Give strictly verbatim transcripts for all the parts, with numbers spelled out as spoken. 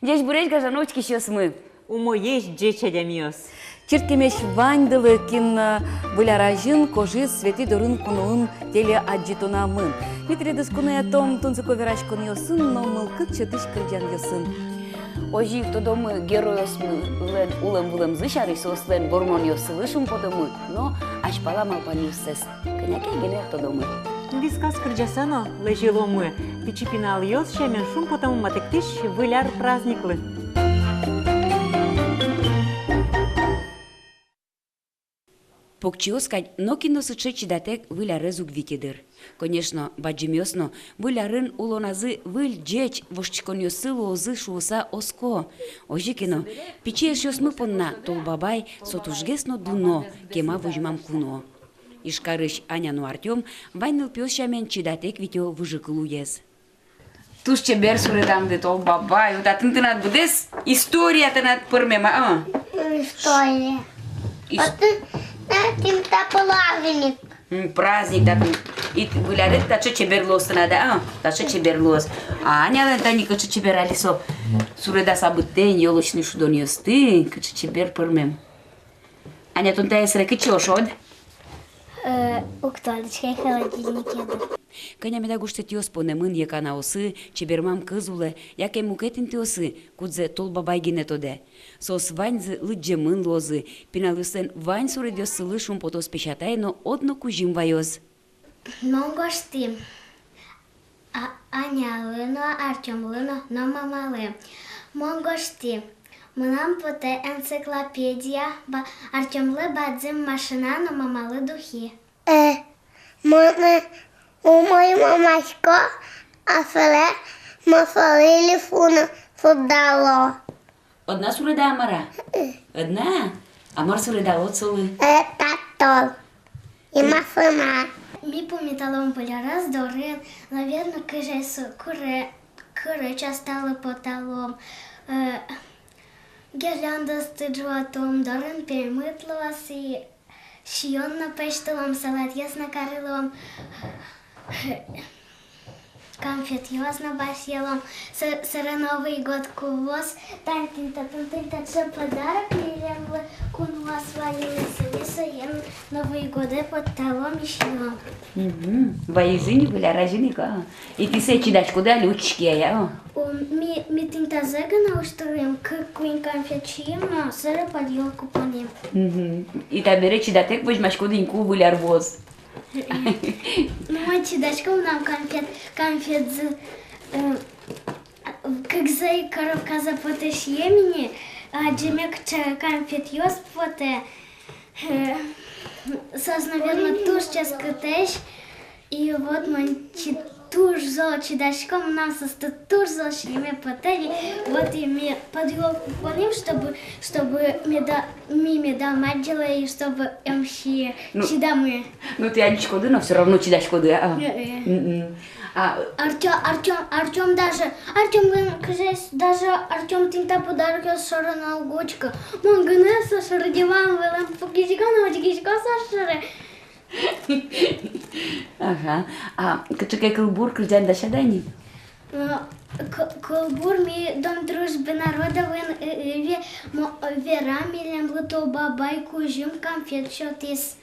Ӟечбуресь, гажано учкисьёсмы! Умоесь, ӟеч адямиос! Чырткемесь ваньдылы, кин, э, Выль ар азьын кожиз Светӥ дорын куноын телеадӟытонамы. Ми тӥледыз куноятом тунсыко вераськонъёсын но мылкыд сётӥсь кырӟанъёсын. Озьы ик тодомы геройёсмылэн улэм-вылэмзы сярысь, соослэн вормонъёссылы шумпотомы но азьпала малпанъёссэс кӧня ке гинэ тодомы. Вискас кырӟаса но лэзьыломы. Пичи пиналъёс сямен шумпотомы матэктӥсь Выль ар праздниклы. Покчиос кадь, нокин но сыӵе чидатэк Выль арез уг вите дыр. Конечно, бадӟымъёс но Выль арын улоназы выль ӟеч воштӥськонъёссы луозы шуыса оско. Озьы ке но, пичи эшъёсмы понна Тол Бабай со тужгес но дуно, кема возьмам куно. Ижкарысь Аня но Артём вань нылпиос сямен чидатэк витё выжыкыл уез. Туж чебер суредамды, Тол Бабай, вот татын тынад быдэс история тынад пӧрмем, а? История. Ис- Вот татын та праздник. М, праздник татын. И Выль аред таӵе чебер луоз тынад, а? Таӵе чебер луоз. А Анялэн тани кыӵе чебер али со суредаса быдтэ ни ёлочный шудонъёсты, кыӵе чебер пӧрмем. Аня, тон тае сыре кытчы ошод? Э, уг тодӥськы, холодильнике дыр. Кӧня меда гожтэтъёс понэмын йӧканаосы, чебермам кыз улэ, яке мукет интыосы, кудзэ Тол Бабай гинэ тодэ. Соос ваньзы лыдӟемын луозы, пиналъёслэн вань суредъёссылы шумпотоз песятай но одно кузьым ваёз. Мон гожтӥ. А-, Анялы но, Артёмлы но, но мамалы. Мон гожтӥ. Мынам потэ энциклопедия, ба-, Артёмлы бадӟым машина но мамалы духи. Э, мон, э, умой мамасько, а сыре мон солы лифуны суредало. Одна суреда-а, мар-а? Одна? А мар суредалод солы? Э, трактор. И машина. Ми пумиталом Выль арез дорын, наверно, кызьы со куре-, куре часталы поталом, э, гирляндасты ӝуатом, дорын пеймыт луоз и сиён но пӧзьтылом, салатъёс но карылом. Конфетъёс но басьтылом, сы-, сыре Новый год куоз, тань тӥни татын, тӥни таӵе подарок милемлы куноос вайылӥзы, ми сое Новый годэ потталом и сиём. Мгм. Вайизы ни Выль ар азьын ик, а? И тӥ сое чидаськоды али, учкиды-а, а? О, ми, ми тӥни тазэ гинэ усьтылӥм, кык-куинь конфет сиим но сыре под ёлку понӥм. Мгм. И табере чидатэк возьмаськоды ини, ку Выль ар вуоз. Ну, мон чидасько, мынам конфет, конфетзы, э, кыкзэ ик коробказэ потэ сием ини, адӟеме, кыӵе конфетъёс потэ. Э, соос, наверно, туж ческытэсь. И вот мон чи-, туж зол чидасько, мынам соосты туж зол сиеме потэ ини. Вот и ми под ёлку понӥм, чтобы, чтобы меда-, ми медам адӟылэ и чтобы ӧм сие. Ну, чидамы. Ну, тӥ адӟиськоды, но всё равно чидаськоды, а? Э-э. Мгм. А Артё-, Артём, Артём даже, Артёмлэн кызьы, даже Артём тӥни та подарокъёс шоры но уг учкы. Мон гинэ со шоры, диван вылын пукисько но учкисько со шоры. Ага. А кыӵе ке кылбур, кырӟан дасяды-а ини? Э, к-, кылбур ми Дом дружбы народовын, э, э, ве-, мо-, э, верам милемлы Тол Бабай кузьым конфет сётӥз.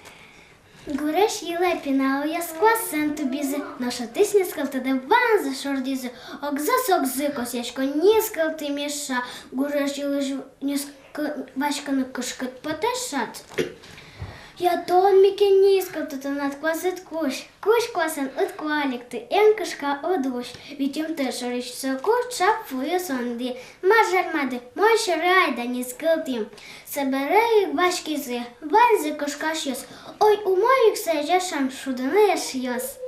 Гурезь йылэ пиналъёс куасэн тубизы, нош отысь нискылтыдэ ваньзы шордӥзы. Огзэс огзы косъясько, нискылтӥ, Миша, гурезь йылысь ниск-, васькыны кышкыт потэ шат. Я тон, Мике, нискылты, тынад куазэд кузь. Кузь куасэн, ӧд куаликты, эн кышка, ӧд усь. Витьымтэ шорысь соку чап вуэ сонды. Ма жальмады, мон сьӧры айда нискылтӥм. Собере ик васькизы, ваньзы кышкасьёс. Ой, умой ик сое ӟечен шудыны, эшъёс.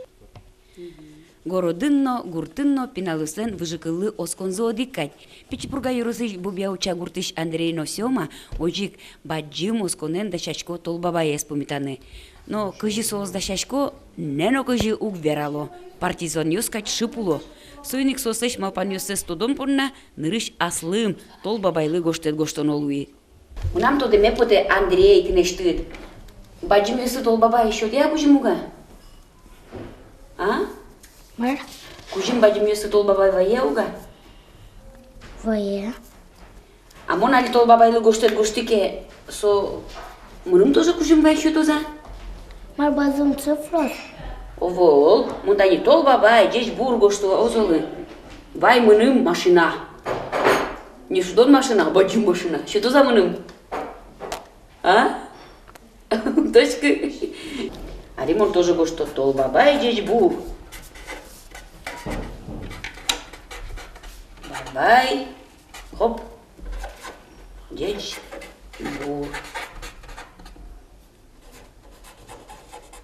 Городын но, гуртын но пиналъёслэн выжыкыллы осконзы одӥг кадь. Пичи Пурга ёросысь Бубья-Уча гуртысь Андрей но Сёма озьы ик бадӟым осконэн дасясько Тол Бабаез пумитаны. Но кызьы соос дасясько, нэнокызьы уг верало. Партизанъёс кадь шып уло. Соин ик соослэсь малпанъёссэс тодон понна нырысь аслым Тол Бабайлы гожтэт гожтоно луи. Мынам тодэме потэ, Андрей, тынэсьтыд бадӟымъёсты Тол Бабай сётэ-а кузьым, уг-а? А? Мар? Кузьым бадӟымъёсты Тол Бабай вае-а, уг-а? Вае. А мон али Тол бабайлы гожтэт гожтӥ ке, со мыным тоже кузьым-вай сётоз-а? Мар, бадӟым цифраос? Ӧвӧл, мон тани Тол бабай ӟеч бур гожтӥ, озьы луэ. Вай мыным машина. Не шудон машина, а бадӟым машина. Сётоз-а мыным? А? Точка. Али мон тоже гожто: Тол бабай ӟеч бур. Бабай. Хоп. Ӟеч бур.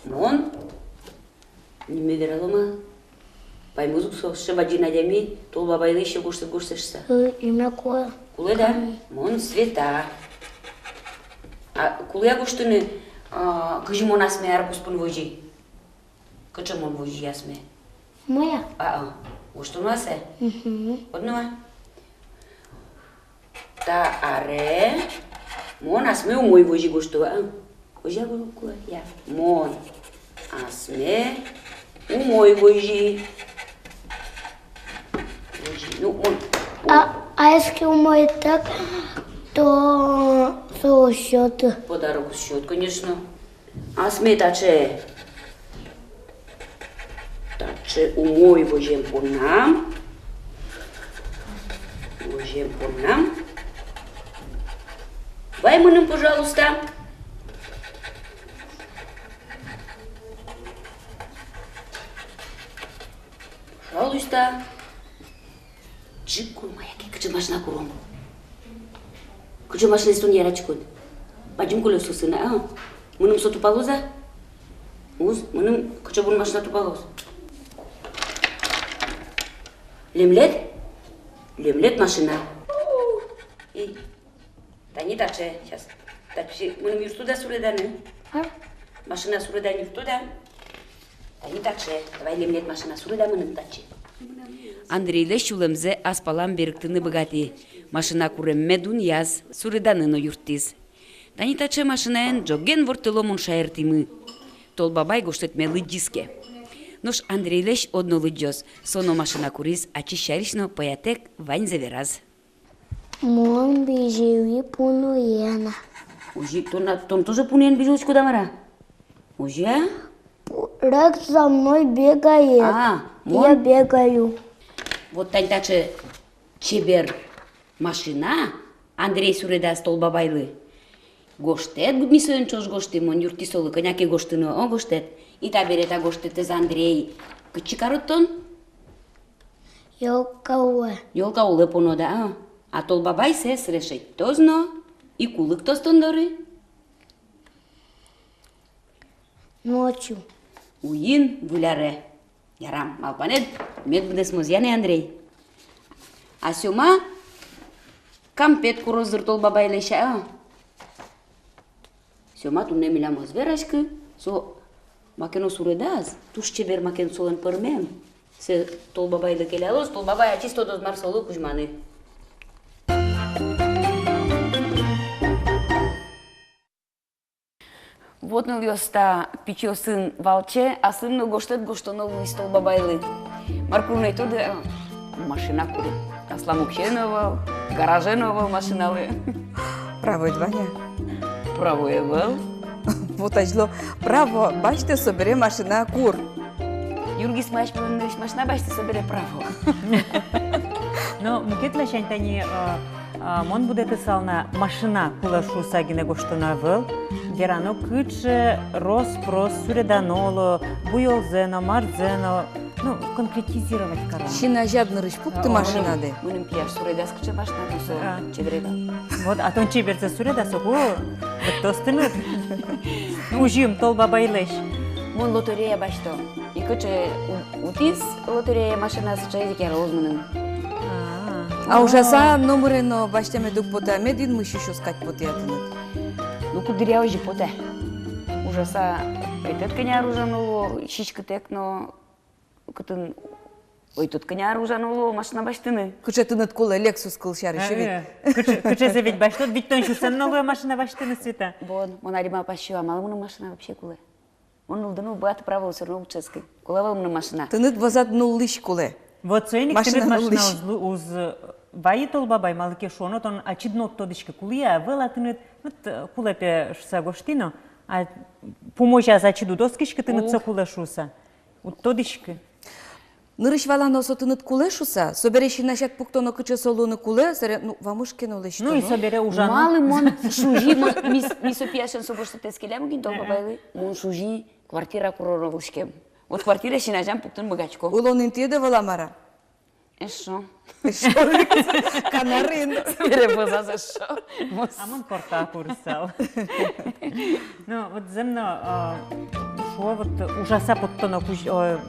Мон ниме вералом-а? Паймоз ук со, сыӵе бадӟым адями, Тол бабайлы ещё гожтэт гожтэ шуса. Э, ниме кулэ. Кулэ, да? Мон Света. А кулэ-а гожтыны, а, кызьы мон асме ар куспын возьи? Кыӵе мон возьи асме? Мон-а? А-а. Гожтоно-а сое? Мгм. Одно-а? Та аре мон асме умой возьи гожто, а? Озьы-а кулэ, я. Мон асме умой возьи. Возьи. Ну, мон. А, а если умойтэк, то со уз сёты. Подарок уз сёт, конечно. Асме таӵе, таӵе умой возем поннам. Возем поннам. Вай мыным, пожалуйста. Пожалуйста. Ӝик куром-а, яке кыӵе машина куром? Кыӵе машинаез тон яратӥськод? Бадӟым кулэ со сыӵе, а? Мыным со тупалоз-а? Уз, мыным кыӵе бон машина тупалоз? Лемлет? Лемлет машина. Эй. Тани таӵе, сейчас. Таӵе, мыным юрттод-а суреданы? А? Машина суреданы юрттод-а? Тани таӵе. Давай лемлет машина, суреда мыным таӵе. Андрейлэсь сюлэмзэ ас палам берыктыны быгатӥ. Машина куремме дунъяз, суреданы но юрттӥз. Тани таӵе машинаен ӝоген ворттылом мон шаертӥмы. Тол бабай гожтэтме лыдӟиз ке. Нош Андрейлэсь одно лыдӟоз, со но машина куриз, ачиз сярысь но пӧятэк ваньзэ вераз. Мон бызьылӥ пуныен. Озьы, тон, тон тоже пуныен бызьылӥськод-а, мар-а? Озьы-а? Пу-, рак за мной бегает. А, мон? Я бегаю. Вот тани таӵе чебер машина Андрей суредаз Тол бабайлы. Гожтэт, ми соин ӵош гожтӥм, мон юрттӥ солы кӧня ке гожтыны, о, гожтэт. И табере та гожтэтэз, Андрей, кытчы карод тон? Ёлка улэ. Ёлка улэ понод-а? А Тол бабай сое сыре шедьтоз но, и ку лыктоз тон доры? Ночью. Уин, выль аре. Ярам, малпанэд мед быдэсмоз ни, Андрей. А Сёма кампет куроз дыр Тол бабайлэсь, а? Сёма туннэ милям ӧз вераськы, со маке но суредаз, туж чебер маке но солэн пӧрмем. Сое Тол бабайлы келялоз, Тол бабай ачиз тодоз, мар солы кузьманы. Вот, нылъёс, та пичиосын валче аслым но гожтэт гожтоно луиз Тол бабайлы. Мар курыны, тодӥ-а? Машина курыны. Аслам уксёе но ӧвӧл, гараже но ӧвӧл машиналы. Правоед вань-а? Правое ӧвӧл. Вот азьло право басьтэ, собере машина кур. Юргис, мар, асьмелэн нырысь машина басьтэ, собере право. Но мукет ласянь тани, э, а, мон будэтысал на, машина кулэ шуыса гинэ гожтоно ӧвӧл. Верано, кыӵе рос-прос суредано луэ, буёлзэ но, марзэ но, ну, конкретизировать кароно. Син азяд нырысь пукты машинадэ. Мыным пияш суредаз, кыӵе машина но со, а, чебересь. Вот, а тон чеберзэ суреда, соку быдтоз тыныд. Ну, кузьым Тол бабайлэсь. Мон лотерея басьто. И кыӵе у-, утӥз лотерея машина, сыӵеез ик яралоз мыным. А. А ужаса номыре но басьтэмед уг поты-а, мед инмысь сюсьёс кадь потэ-а тыныд? Ну, куддыръя озьы потэ. Ужаса, ӧйтӧд кӧня ар ужано луо, сиськытэк но, кытын, ӧйтӧд кӧня ар ужано луо машина басьтыны. Кыӵе тыныд кулэ, Лексус, кыл сярысь, э, ведь. Э, кыӵе, кыӵезэ ведь басьтод, витьтон сюсэн но луэ машина басьтыны, Света. Бон, мон али малпасько, а малы мыным машина вообще кулэ? Мон нуллыны уг быгаты, правоез всё равно уг дышетскы. Кулэ ӧвӧл мыным машина. Тыныд вӧзад нуллӥсь кулэ. Вот соин ик тыныд машина уз лу-, уз вайы, Тол бабай, малы ке шуоно, тон ачид но уд тодӥськы, кулэ-а, ӧвӧл-а тыныд, вот, э, кулэ пе шуса гожтӥ но, а пумозяз ачид уд оскиськы, тыныд со кулэ шуса. Уд тодӥськы. Нырысь валано со тыныд кулэ шуса, собере синасяд пуктоно, кыӵе со луыны кулэ, собере, ну, вамыш ке но лэсьтоно. Ну и собере ужано. Малы мон шузи, мон, ми с-, ми со пияшен со гожтэтэ, эскелям гинь Тол бабайлы, мон шузи квартира куроно лэсьтӥськем. Вот квартира синазям пуктыны быгатӥсько. Улон интыед ӧвӧл-а, мар-а? Эшшо. Эшшо. Канарын. Собере вӧзаз эшшо. А мон корта курысал. Ну, вот зэм но, а, шуо, вот ужаса поттоно кузь-, о,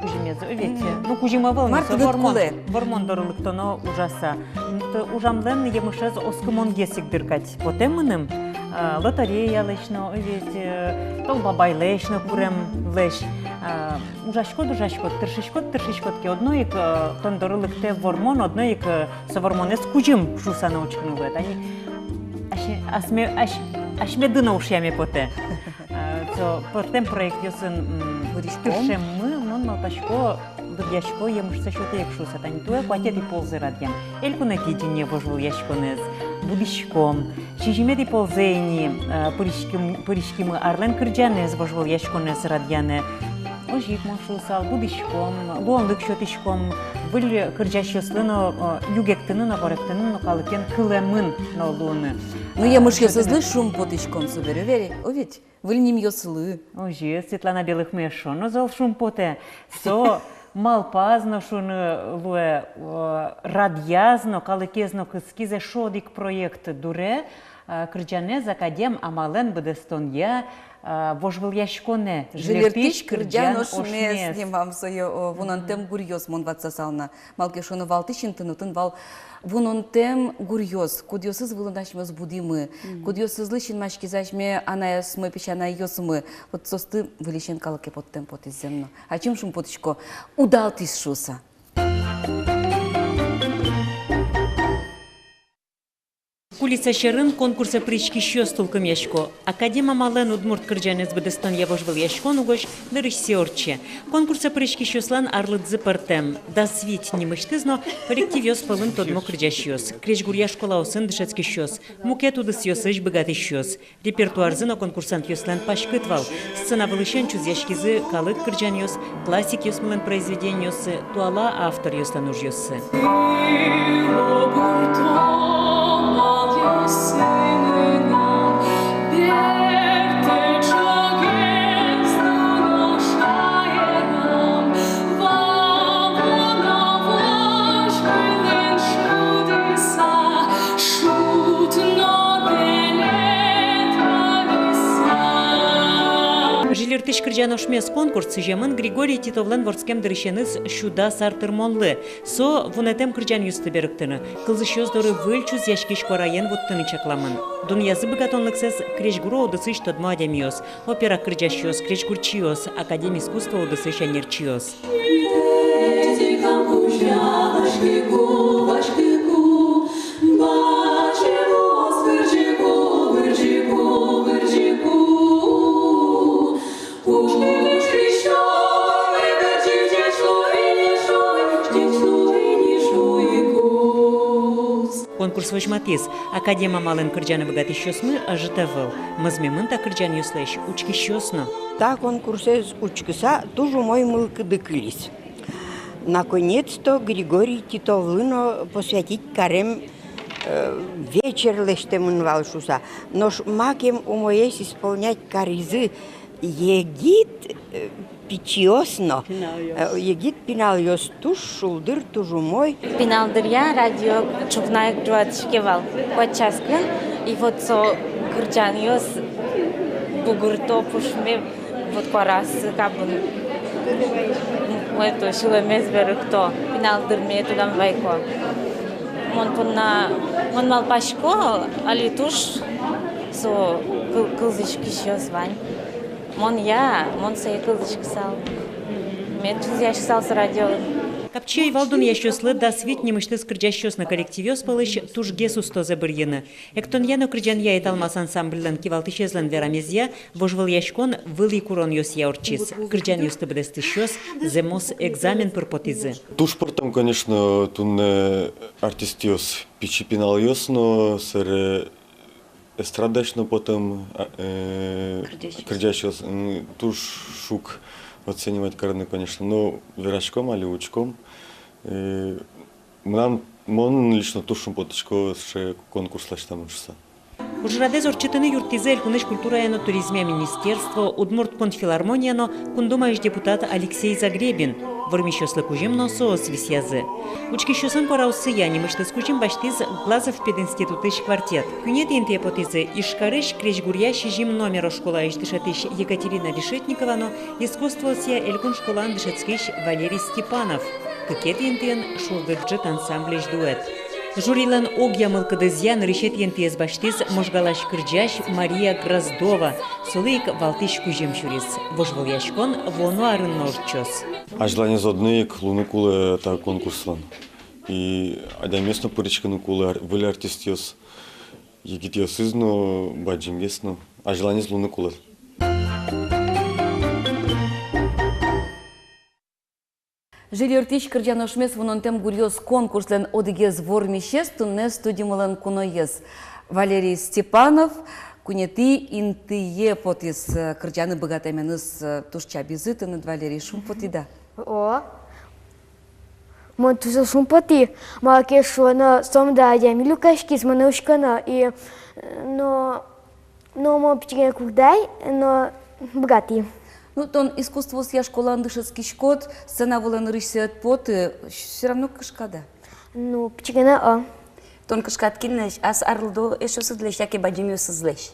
кузьымез, о, ведь. Мгм. Ну, кузьым ӧвӧл ни, мар со тыныд вормон, кулэ, вормон доры лыктоно ужаса. Вот ужамлэн емышез оскымонгес ик дыр кадь потэ мыным, а, лотереялэсь но, о, ведь, э, Тол бабайлэсь но куремлэсь, а, ужаськод, ужаськод, тыршиськод, тыршиськод ке, одно ик, э, тон доры лыктэ вормон, одно ик, э, со вормонэз кузьым шуса но учкыны луэ. Тани ась-, асьме-, ась-, асьмеды но ушъяме потэ. Э, со пӧртэм проектъёсын, м, тыршеммы, мон малпасько, лыдъясько, емышсэ сётэ ик шуса. Тани туэ куатетӥ ползэ радъям. Элькунэтӥ дыне вожвылъяськонэз будӥськом. Сизьыметӥ ползэ ини, э, пыриським-, пыриськимы арлэн кырӟанэз вожвылъяськонэз радъяны. Озьы ик мон шуысал, будӥськом, луонлык сётӥськом выль кырӟасьёслы но, э, югектыны но, воректыны но, калыкен кылэмын но луыны. Ну, э, емышъёсызлы шумпотӥськом, собере вере, о ведь? Выль нимъёслы. Озьы, Светлана Белых мае шуоно, зол шумпотэ. Со малпаз но, шуыны луэ, э, радъяз но, калыкез но кыскиз, эшшо одӥг проект дуре, э, кырӟанэз академ амалэн быдэстонъя, э, вожвылъяськонэ. «Жильыртӥсь кырӟан ошмес» нимам сое, о, вунонтэм гуръёс, мон ватсасал на. Малы ке шуоно, валтӥсь интыын отын вал вунонтэм гуръёс, кудъёсыз вылын асьмеос будӥмы, мгм, кудъёсызлы синмаськизы асьме анайёсмы, песянайёсмы. Вот соосты выльысен калыке поттэм потӥз, зэм но. Ачим шумпотӥсько, удалтӥз шуса. Кулиса сьӧрын конкурсэ пыриськисьёс тулкымъясько. Академ амалэн удмурт кырӟанэз быдэстонъя вожвылъяськон угось нырысьсэ ортче. Конкурсэ пыриськисьёслэн арлыдзы пӧртэм. «Дас вить» нимысьтыз но коллективъёс пӧлын тодмо кырӟасьёс, крезьгуръя школаосын дышетскисьёс, мукет удысъёсысь быгатӥсьёс. Репертуарзы но конкурсантъёслэн паськыт вал. Сцена вылысен чузъяськизы калык кырӟанъёс, классикъёсмылэн произведениоссы, туала авторъёслэн ужъёссы. «Жильыртӥсь кырӟан ошмес» конкурс сӥземын Григорий Титовлэн вордскем дырысеныз сю дас ар тырмонлы. Со вунэтэм кырӟанъёсты берыктыны, кылзӥсьёс доры выль чузъяськись куараен вуттыны чакламын. Дунъязы быгатонлыксэс крезьгуро удысысь тодмо адямиос, опера кырӟасьёс, крезьгурчиос, академ искусство удысысь ӧнерчиос. Конкурс возьматӥз: академ амалэн кырӟаны быгатӥсьёсмы ӧжыт ӧвӧл, мӧзмемын та кырӟанъёслэсь учкисьёс но. Та конкурсэз учкыса туж умой мылкыды кылиз. Наконец-то Григорий Титовлы но посвятить карем, э, вечер лэсьтэмын вал шуса. Нош макем умоесь исполнять каризы егит, э, пичиос но. Пиналъёс. Э, егит пиналъёс, туж шулдыр, туж умой. Пинал дыръя радио ӵукна ик ӝуатӥське вал. Куать часкын, и вот со кырӟанъёс бугырто пушме. Вот куараосы кабын, м, это, сюлэмез берыкто, пинал дырме тодам вайисько. Мон понна, мон малпасько, али туж со кыл-, кылзӥськисьёс вань. Мон я, мон сое кылзӥськысал. Мед чузъяськысал со радиоын. Капчи ӧй вал дунъясьёслы дас вить нимысьтыз кырӟасьёс но коллективъёс пӧлысь тужгес устозэ бырйыны. Эктонъя но кырӟанъя «Италмас» ансамбльлэн кивалтӥсезлэн верамезъя, вожвылъяськон вылӥ куронъёсъя ортчиз. Кырӟанъёсты быдэстӥсьёс зэмос экзамен пыр потӥзы. Туж пӧртэм, конечно, туннэ артистъёс, пичи пиналъёс но, сэре эстрадаысь но потэм, а, э, кырӟасьёс. Кырӟасьёс, м, туж шуг оценивать карыны, конечно, но вераськом али, учком. Э, мынам, мон лично туж шумпотӥсько сыӵе конкурс лэсьтэмын шуыса. Ужрадэз ортчытыны юрттӥзы элькунысь культурая но туризмъя министерство, Удмурт кун филармония но Кун Думаысь депутат Алексей Загребин. Вормисьёслы кузьым но соос висъязы. Учкисьёслэн куараоссыя нимысьтыз кузьым басьтӥз Глазов пединститутысь квартет. Куинетӥ интые потӥзы Ижкарысь крезьгуръя сизьым номеро школаысь дышетӥсь Екатерина Решетникова но искусствоосъя элькун школаын дышетскись Валерий Степанов. Кыкетӥ интыын «Шундыт ӝыт» ансамбльысь дуэт. Жюрилэн огъя мылкыдызъя нырысетӥ интыез басьтӥз Можгалась кырӟась Мария Гроздова. Солы ик валтӥсь кузьым сюриз. Вожвылъяськон вуоно арын но ортчоз. Азьланез одно ик луыны кулэ та конкурслэн. И адямиос но пыриськыны кулэ, ар-, выль артистъёс, егитъёсыз но, бадӟымгес но. Азьланез луыны кулэ. «Жильыртӥсь кырӟаношмес вунонтэм гуръёс» конкурслэн одӥгез вормисез туннэ студиямылэн куноез Валерий Степанов. Куинетӥ интые потӥз, э, кырӟаны быгатэменыз, э, туж чабизы тыныд, Валерий, шумпотӥд-а? О, мон туж шумпотӥ, малы ке шуоно, сомында адями люкаськиз монэ учкыны, и, э, но Но мон пичи гинэ куд ай, но быгатӥ. Ну, тон искусствоосъя школаын дышетскиськод, сцена вылэ нырысьсэ ӧд поты, всё равно кышкад-а? Ну, пичи гинэ, о. Тон кышкад кинлэсь, ас арлыдо эшъёсыдлэсь яке бадӟымъёсызлэсь?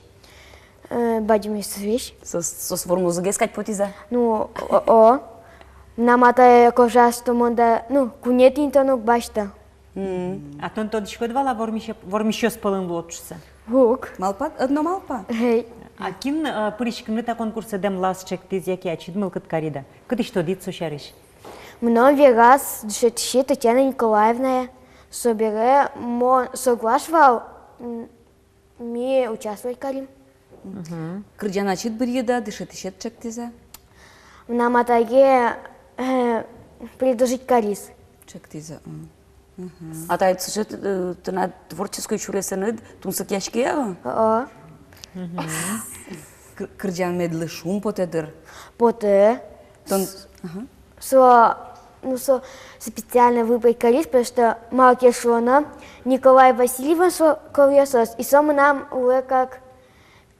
Э, бадӟымъёсызлэсь. Соос, соос вормозы гес кадь потӥз-а? Ну, о, о. Мынам атае кожаз, что мон да, ну, куинетӥ интыын уг басьты. М. А тон тодӥськод вал-а, вормисе-, вормисьёс пӧлын луод шуыса? Уг. Малпад, одно малпа? Эй. А кин, э, пыриськыны та конкурсэ дэмлаз, чектӥз, яке ачид мылкыд карид-а? Кытысь тодӥд со сярысь? Мыным вераз дышетӥсе Татьяна Николаевна, собере мон соглаш вал, м, ми участвовать карим. Мгм. Кырӟан ачид быръид-а, дышетӥсед чектӥз-а? Мынам атае, э, предложить кариз. Чектӥз-а, м. Мгм. Атаед сыӵе, э, тынад творческой сюресэныд тунсыкъяське-а? О-о. Мгм. Кыр-, кырӟан медлы шумпотэ дыр. Потэ. Тон, ага. Со, ну, со специально выбрать кариз, потому что малы ке шуоно, Николай Васильевлэн со кылъёсыз, и со мынам луэ как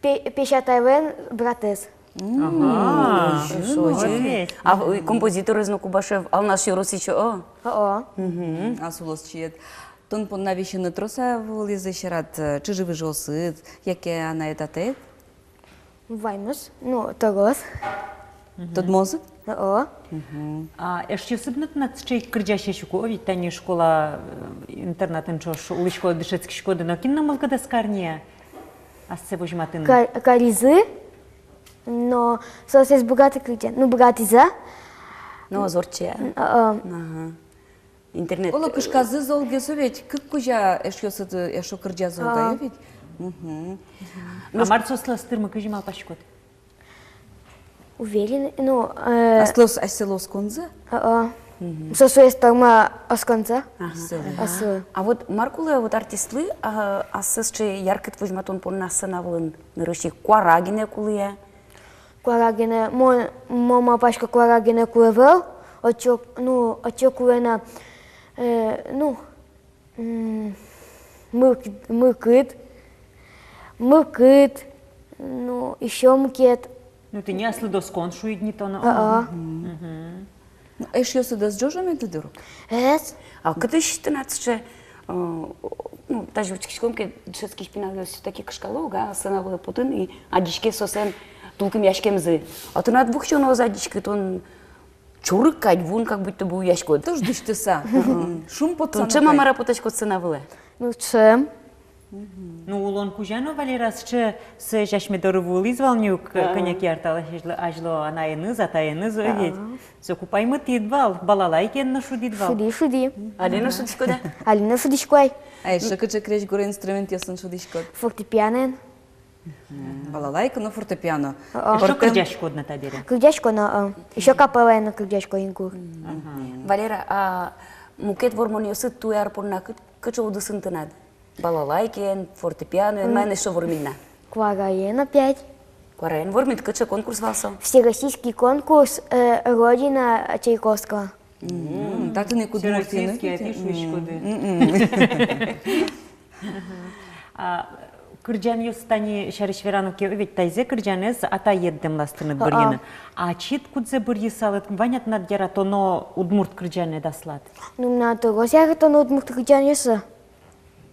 пе-, песятайлэн братэз. М, ага, озьы, молодец. А, э, композиторез но Кубашев, Алнаш ёросысь, о? О-о. Мгм. Ас улосчиед. Тон понна висьыны трос-а вуылӥзы сьӧрад, э, чыжы-выжыосыд, яке анаед-атаед? Ваньмыз, ну, трос. Мгм. Тодмозы? О-о. Мгм. А эшъёсыд но тынад сыӵе ик кырӟасесь ук, о, ведь тани школа, э, интернатын ӵош улӥськоды, дышетскиськоды, но кин но мылкыдэз карни-а ассэ возьматыны? Ка-, каризы, но соос ӧз быгаты кырӟаны, ну, быгатӥзы. Но ӧз ортче. Н-, о-о. Ага. Интернет. Оло, кышказы золгес, ведь кык кузя эшъёсыд эшшо кырӟазы ук, а, ведь? Мгм. А мар соослы ӧз тырмы, кызьы малпаськод? Уверен, ну, э, аслыз асьсэлы осконзы? А, а. Мгм. Соослы ӧз тырмы осконзы. Ага. Асьсэлы. Аслыз. А вот мар кулэ вот артистлы, а, ассэ сыӵе яркыт возьматон понна сцена вылын нырысь ик? Куара гинэ кулэ-а? Куара гинэ, мон, мон малпасько, куара гинэ кулэ ӧвӧл, отчы, ну, отчы кулэ на, э, ну, м, мылк-, мылкыд, мылкыд, ну, ещё мукет. Ну, тӥни аслыд оскон шуид ни тон, а? А-а. Мгм. Мгм. Ну, эшъёсыд ӧз ӝожо меды дыр? Ӧз. А кытысь тынад сыӵе, э, ну, тазьы учкиськом ке, дышетскись пиналъёс всё-таки кышкало ук, а, сцена вылэ потыны, и адӟиське соослэн тулкымъяськемзы. А тынад воксё но ӧз адӟиськы, тон чорыг кадь вуын как будто бы уяськод. Туж дӥсьтыса. Мгм. Шумпотыса. Тон ӵем-а, мар-а потаськод сцена вылэ? Ну, ӵем. Ну, улон кузя но, Валера, сыӵе, сыӵе асьме доры вуылӥз вал ни ук, кӧня ке ар талэсь азьло, азьло анаеныз, атаеныз, ой, ведь. Соку паймытӥд вал, балалайкаен но шудӥд вал. Шудӥ, шудӥ. Али но шудӥськод-а? Али но шудӥсько ай. А эшшо кыӵе крезьгур инструментъёсын шудӥськод? Фортепианоен. Балалайка но фортепиано. Эшшо кырӟаськод на табере? Кырӟасько но, а. Эшшо капеллаен но кырӟасько ингур. Валера, а мукет вормонъёсыд туэ ар понна кы-, кыӵе удысын тынад? Балалайкаен, фортепианоен, маин эшшо вормид на? Куараен опять. Куараен вормид, кыӵе конкурс вал со? Всероссийский конкурс, э, «Родина Чайковского». Татын ик удмуртын. Всероссийский, а тӥ шуиськоды. А кырӟанъёс тани сярысь верано ке, ведь тазьы кырӟанэз атаед дэмлаз тыныд бырйыны. А ачид кудзэ бырйысалыд, вань-а тынад яратоно удмурт кырӟанэд аслад? Ну, мынам трос яратоно удмурт кырӟанъёсы.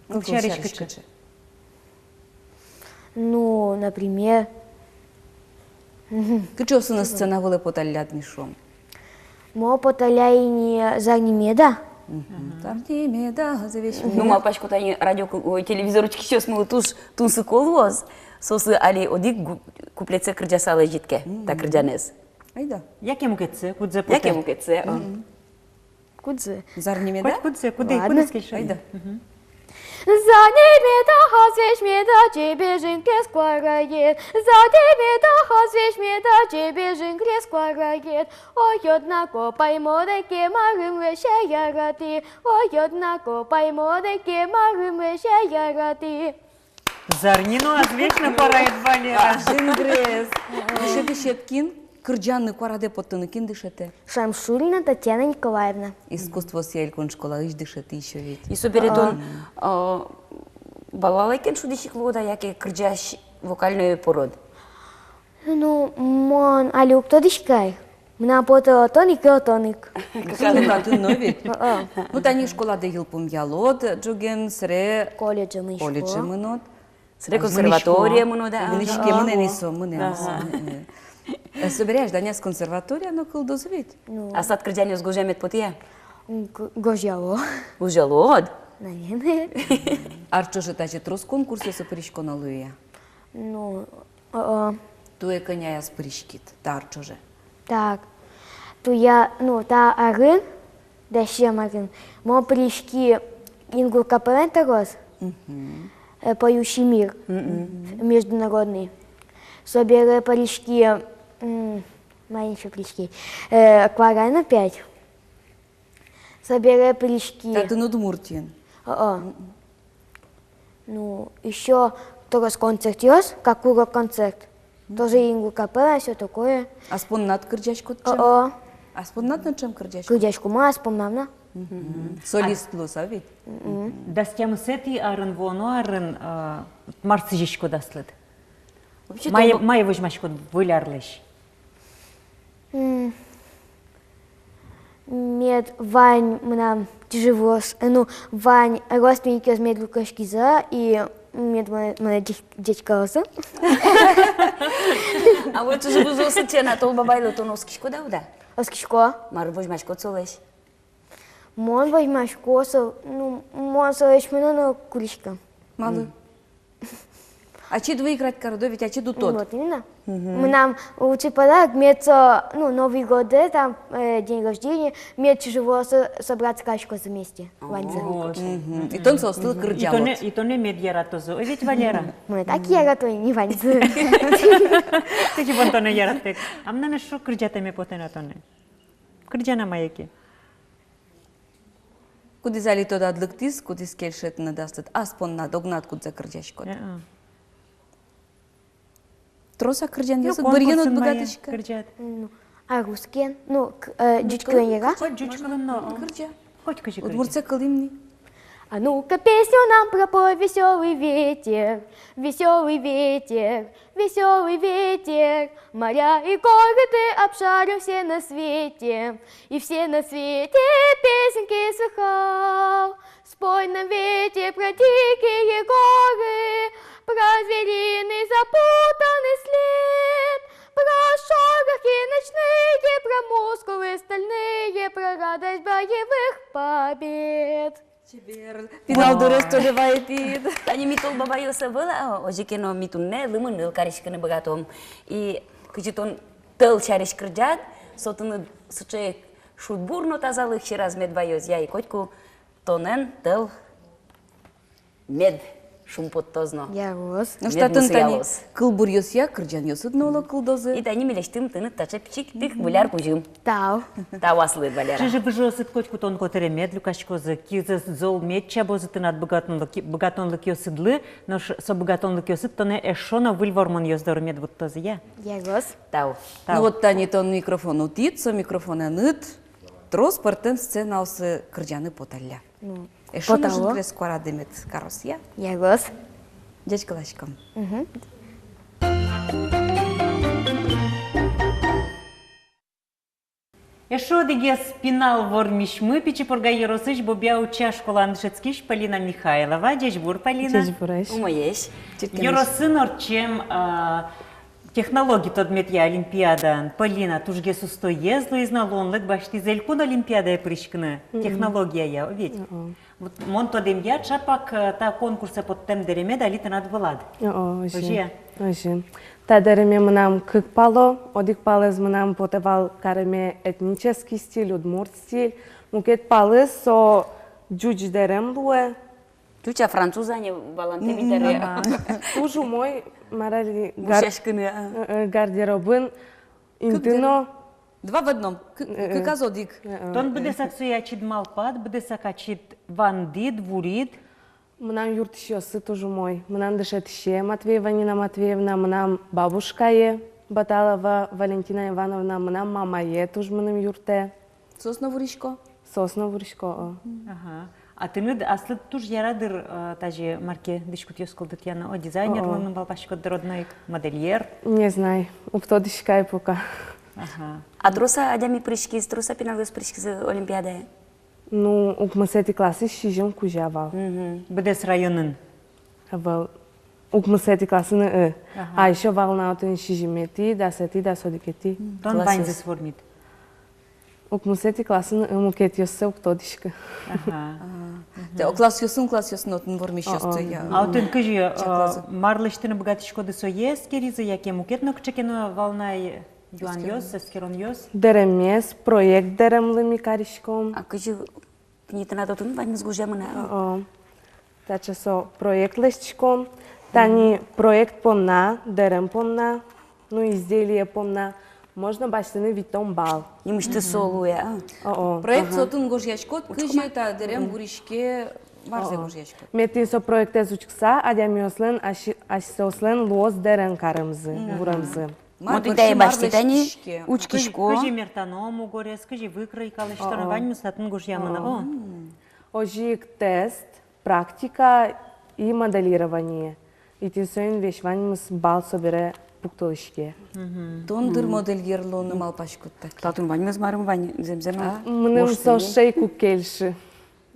Кыӵе сярысь, кыӵе? Ну, например. Кыӵеосыныз сцена вылэ поталляд, ми шуом? Мон поталляй ини «Зарни меда». «Зарни меда, азвесь меда». Ну, малпасько, тани радио ку-, ой, телевизор учкисьёсмылы туж тунсыко луоз. Соослы али одӥг гу-, куплетсэ кырӟаса лэзид ке та кырӟанэз. Айда. Яке мукетсэ, кудзэ потэ. Яке мукетсэ, а. Кудзэ? «Зарни меда»? Хоть кудзэ, кудӥ, ладно. Кудӥз кельшо. Айда. Зарни меда, азвесь меда, ӟебежын крест куараед. Зарни меда, азвесь меда, ӟебежын крест куараед. Ой, однако паймоды ке, марым лэся яратӥ. Ой, однако паймоды ке, марым лэся яратӥ. Зарни но, азвесь но куараед, Валера. Жингрес. Дышетӥсед кин? Кырӟаны куарадэ поттыны кин дышетэ? Шамшурина Татьяна Николаевна. Искусствоосъя элькун школаысь дышетӥсь ведь. И собере тон, а, балалайкаен шудӥсь ик луод-а, яке кырӟась вокальной пород? Ну, мон али уг тодӥськы ай. Мынам потэ отын ик, отын ик. Как раз. Татын но ведь. О-о. Ну, тани школадэ йылпумъялод, ӝоген, сэре колледже мынӥсько. Колледже мынод. Сэре консерваторие мынод-а? Мынӥське, мынӥське, мынэ ни со, мынэ ни со, мынэ. Э, собере азьланяз консерватория но кылдоз ведь. Ну. Аслад кырӟанъёс гожъямед потэ-а? Г-, гожъяло. Гожъялод? Наверное. Ар ӵоже тазьы трос конкурсъёсы пыриськоно луэ-а? Ну, о-о. Туэ кӧняяз пыриськид та ар ӵоже? Так. Туэ, ну, та арын, дасям арын, мон пыриськи ингур капеллаен трос, э, «Поющий мир», международный. Собере пыриськи, м, маин ещё пыриськи, э, куараен опять. Собере пыриськи. Татын Удмуртиын. О-о. Ну, ещё трос концертъёс, как урок концерт. Тоже ингур капелла, всё такое. Ас поннад кырӟаськод ӵем? О-о. Ас поннад но ӵем кырӟаськод? Кырӟаськом, ас поннам но. Солист луыса ведь? Дас тямысэтӥ арын, вуоно арын, а, мар сӥзиськод аслыд? Вообще-то мае, мае возьмаськод выль арлэсь? М, мед вань мынам чыжы-выжыос, э, ну, вань родственникъёс мед люкаськизы, и мед монэ, монэ ӟеч-, ӟечкылозы. А вот чыжы-выжыослы, Чена, Тол бабайлы тон оскиськод-а, уд-а? Оскисько. Мар возьмаськод солэсь? Мон возьмасько со, ну, мон солэсь мынэ но курисько. Малы? Ачид выиграть карод-а, ведь ачид уд тод. Вот именно. Мынам лучший подарок, мед со, ну, Новый год, э, там, э, день рождения, мед чыжы-выжыос собраться кариськозы вместе. Ваньзы. Вот. И тон соослы кырӟалод. И тонэ, и тонэ мед яратозы. Ой, ведь, Валера? Монэ так ярато ни ваньзы. Кызьы бон тонэ яраттэк. А мынам эшшо кырӟатэме потэ на тонэ. Кырӟа на мае ке. Кудӥз али тодад лыктӥз, кудӥз кельше тыныд аслыд, ас поннад, огнад кудзэ кырӟаськод? Э-э. Трос-а кырӟанъёсыд, ну, бырйыны уд быгатӥськы? Кырӟад. Ну, а русскиен? Ну, к-, э, ну, ӟуч кылын, кылын яра? Хоть ӟуч кылын но. Кырӟа. Хоть кызьы кырӟа. Удмуртсэ кылӥм ни. А ну-ка, песню нам пропой, весёлый ветер, весёлый ветер, весёлый ветер. Моря и горы ты обшарил все на свете, и все на свете песенки слыхал. Спой нам, ветер, про дикие горы, про звериный запутанный след, про шорохи ночные, про мускулы стальные, про радость боевых побед. Пинал дурез тоже вайытӥд. Тани ми тол бабайёс ӧвӧл, а, озьы ке но ми туннэ лымы ныл кариськыны быгатом. И кызьы тон тӧл сярысь кырӟад, со тыныд сыӵе шудбур но тазалык сьӧраз мед ваёз, я, и котьку тонэн тӧл мед шумпоттоз но. Ягоз. Ну, мед татын тани мусыялоз. Кылбуръёсъя кырӟанъёсыд но оло кылдозы. И тани милесьтым тыныд таӵе пичик тых, муляр кузьым. Тау. Тау аслыд, Валера. Чыжы-выжыосыд котьку тон котыре мед люкаськозы, кизэс зол мед чабозы тынад быгатонлык-, быгатонлыкъёсыдлы, нош со быгатонлыкъёсыд тонэ эшшо но выль вормонъёс доры мед вуттозы, я? Ягоз. Тау. Тау. Ну вот тани тон микрофон утӥд, со микрофонэныд трос пӧртэм сценаосы кырӟаны поталля. Ну, эшшо но потало. Жингрес куарадэметӥ кароз, я? Ягоз. Ӟечкыласьком. Мгм. Эшшо одӥгез пинал вормисьмы Пичи Пурга ёросысь Бобья Уча школаын дышетскись Полина Михайлова. Ӟечбур, Полина. Ӟечбуресь. Умоесь. Ёросын ортчем, а, технологи тодметъя олимпиадаын Полина тужгес устоез луиз но луонлык басьтӥз элькун олимпиадае пыриськыны. Мгм. Технологияя, о ведь? О-о. Вот мон тодэмъя, чапак, э, та конкурсэ поттэм дэремед али тынад вылад. О-о, озьы. Озьы. Та дэреме мынам кык пало, одӥг палэз мынам потэ вал кареме этнический стиль, удмурт стиль, мукет палэз со ӟуч дэрем луэ. Ӟуч-а, француз-а, не валантэм ини табере. Мгм. Ага. Туж умой, мар али, гар-, гусяськыны, а. Э, э, гардеробын инты но. Два в одном. К-, э, э, кыказ одӥг. Э, э. Тон быдэсак сое ачид малпад, быдэсак ачид вандӥд, вурид. Мынам юрттӥсьёсы туж умой. Мынам дышетӥсе Матвеева Нина Матвеевна, мынам бабушкае Баталова Валентина Ивановна, мынам мамае туж мыным юрттэ. Соос но вурисько? Соос но вурисько, о. Ага. А тыныд аслыд туж яра дыр, э, тазьы мар ке дӥськутъёс кылдытъяны, о, дизайнер луыны малпаськод дыр одно ик, модельер? Не знай, уг тодӥськы ай пока. Ага. А трос-а адями пыриськиз, трос-а пиналъёс пыриськизы олимпиадае? Ну, укмысэтӥ классысь сизьым кузя вал. Мгм. Быдэс районын? Ӧвӧл. Укмысэтӥ классын, ы. Ага. А ещё вал на отын сизьыметӥ, дасэтӥ, дас одӥгетӥ. Тон ваньзэс вормид? Укмысэтӥ классын, ы, мукетъёссэ уг тодӥськы. Ага. А, мгм. Тэ, о, классъёсын, классъёсын отын вормисьёсты, о, о, я. А отын кызьы, э, мар лэсьтыны быгатӥськоды, сое эскеризы, яке мукет но кыӵе ке но вал на, э, юанъёс, эскеронъёс? Дэремез, проект дэремлы ми кариськом. А кызьы, тӥни тынад отын ваньмыз гожъямын-а? О-о. Таӵе со проект лэсьтӥськом. Тани проект понна, дэрем понна, ну, изделие понна можно басьтыны витьтон балл. Нимысьтыз со луэ, а? О-о. Проект, ага, со отын гожъяськод, кызьы та дэрем вуриське, мар сое гожъяськод. Мед тӥни со проектэз учкыса, адямиослэн ась-, асьсэослэн луоз дэрем каремзы, вуремзы. Мар, мон тӥни тае басьтӥ тани, учкисько. Кызьы мертано мугорез, кызьы выкройка лэсьтоно, ваньмыз татын гожъямын, о. Озьы ик тест, практика и моделирование. И тӥни соин весь ваньмыз балл собере пуктылӥське. Мгм. Тон дыр модельер луыны малпаськод-а? Татын ваньмыз марым вань, зэмзэ но. А? Мыным со шейк уг кельшы.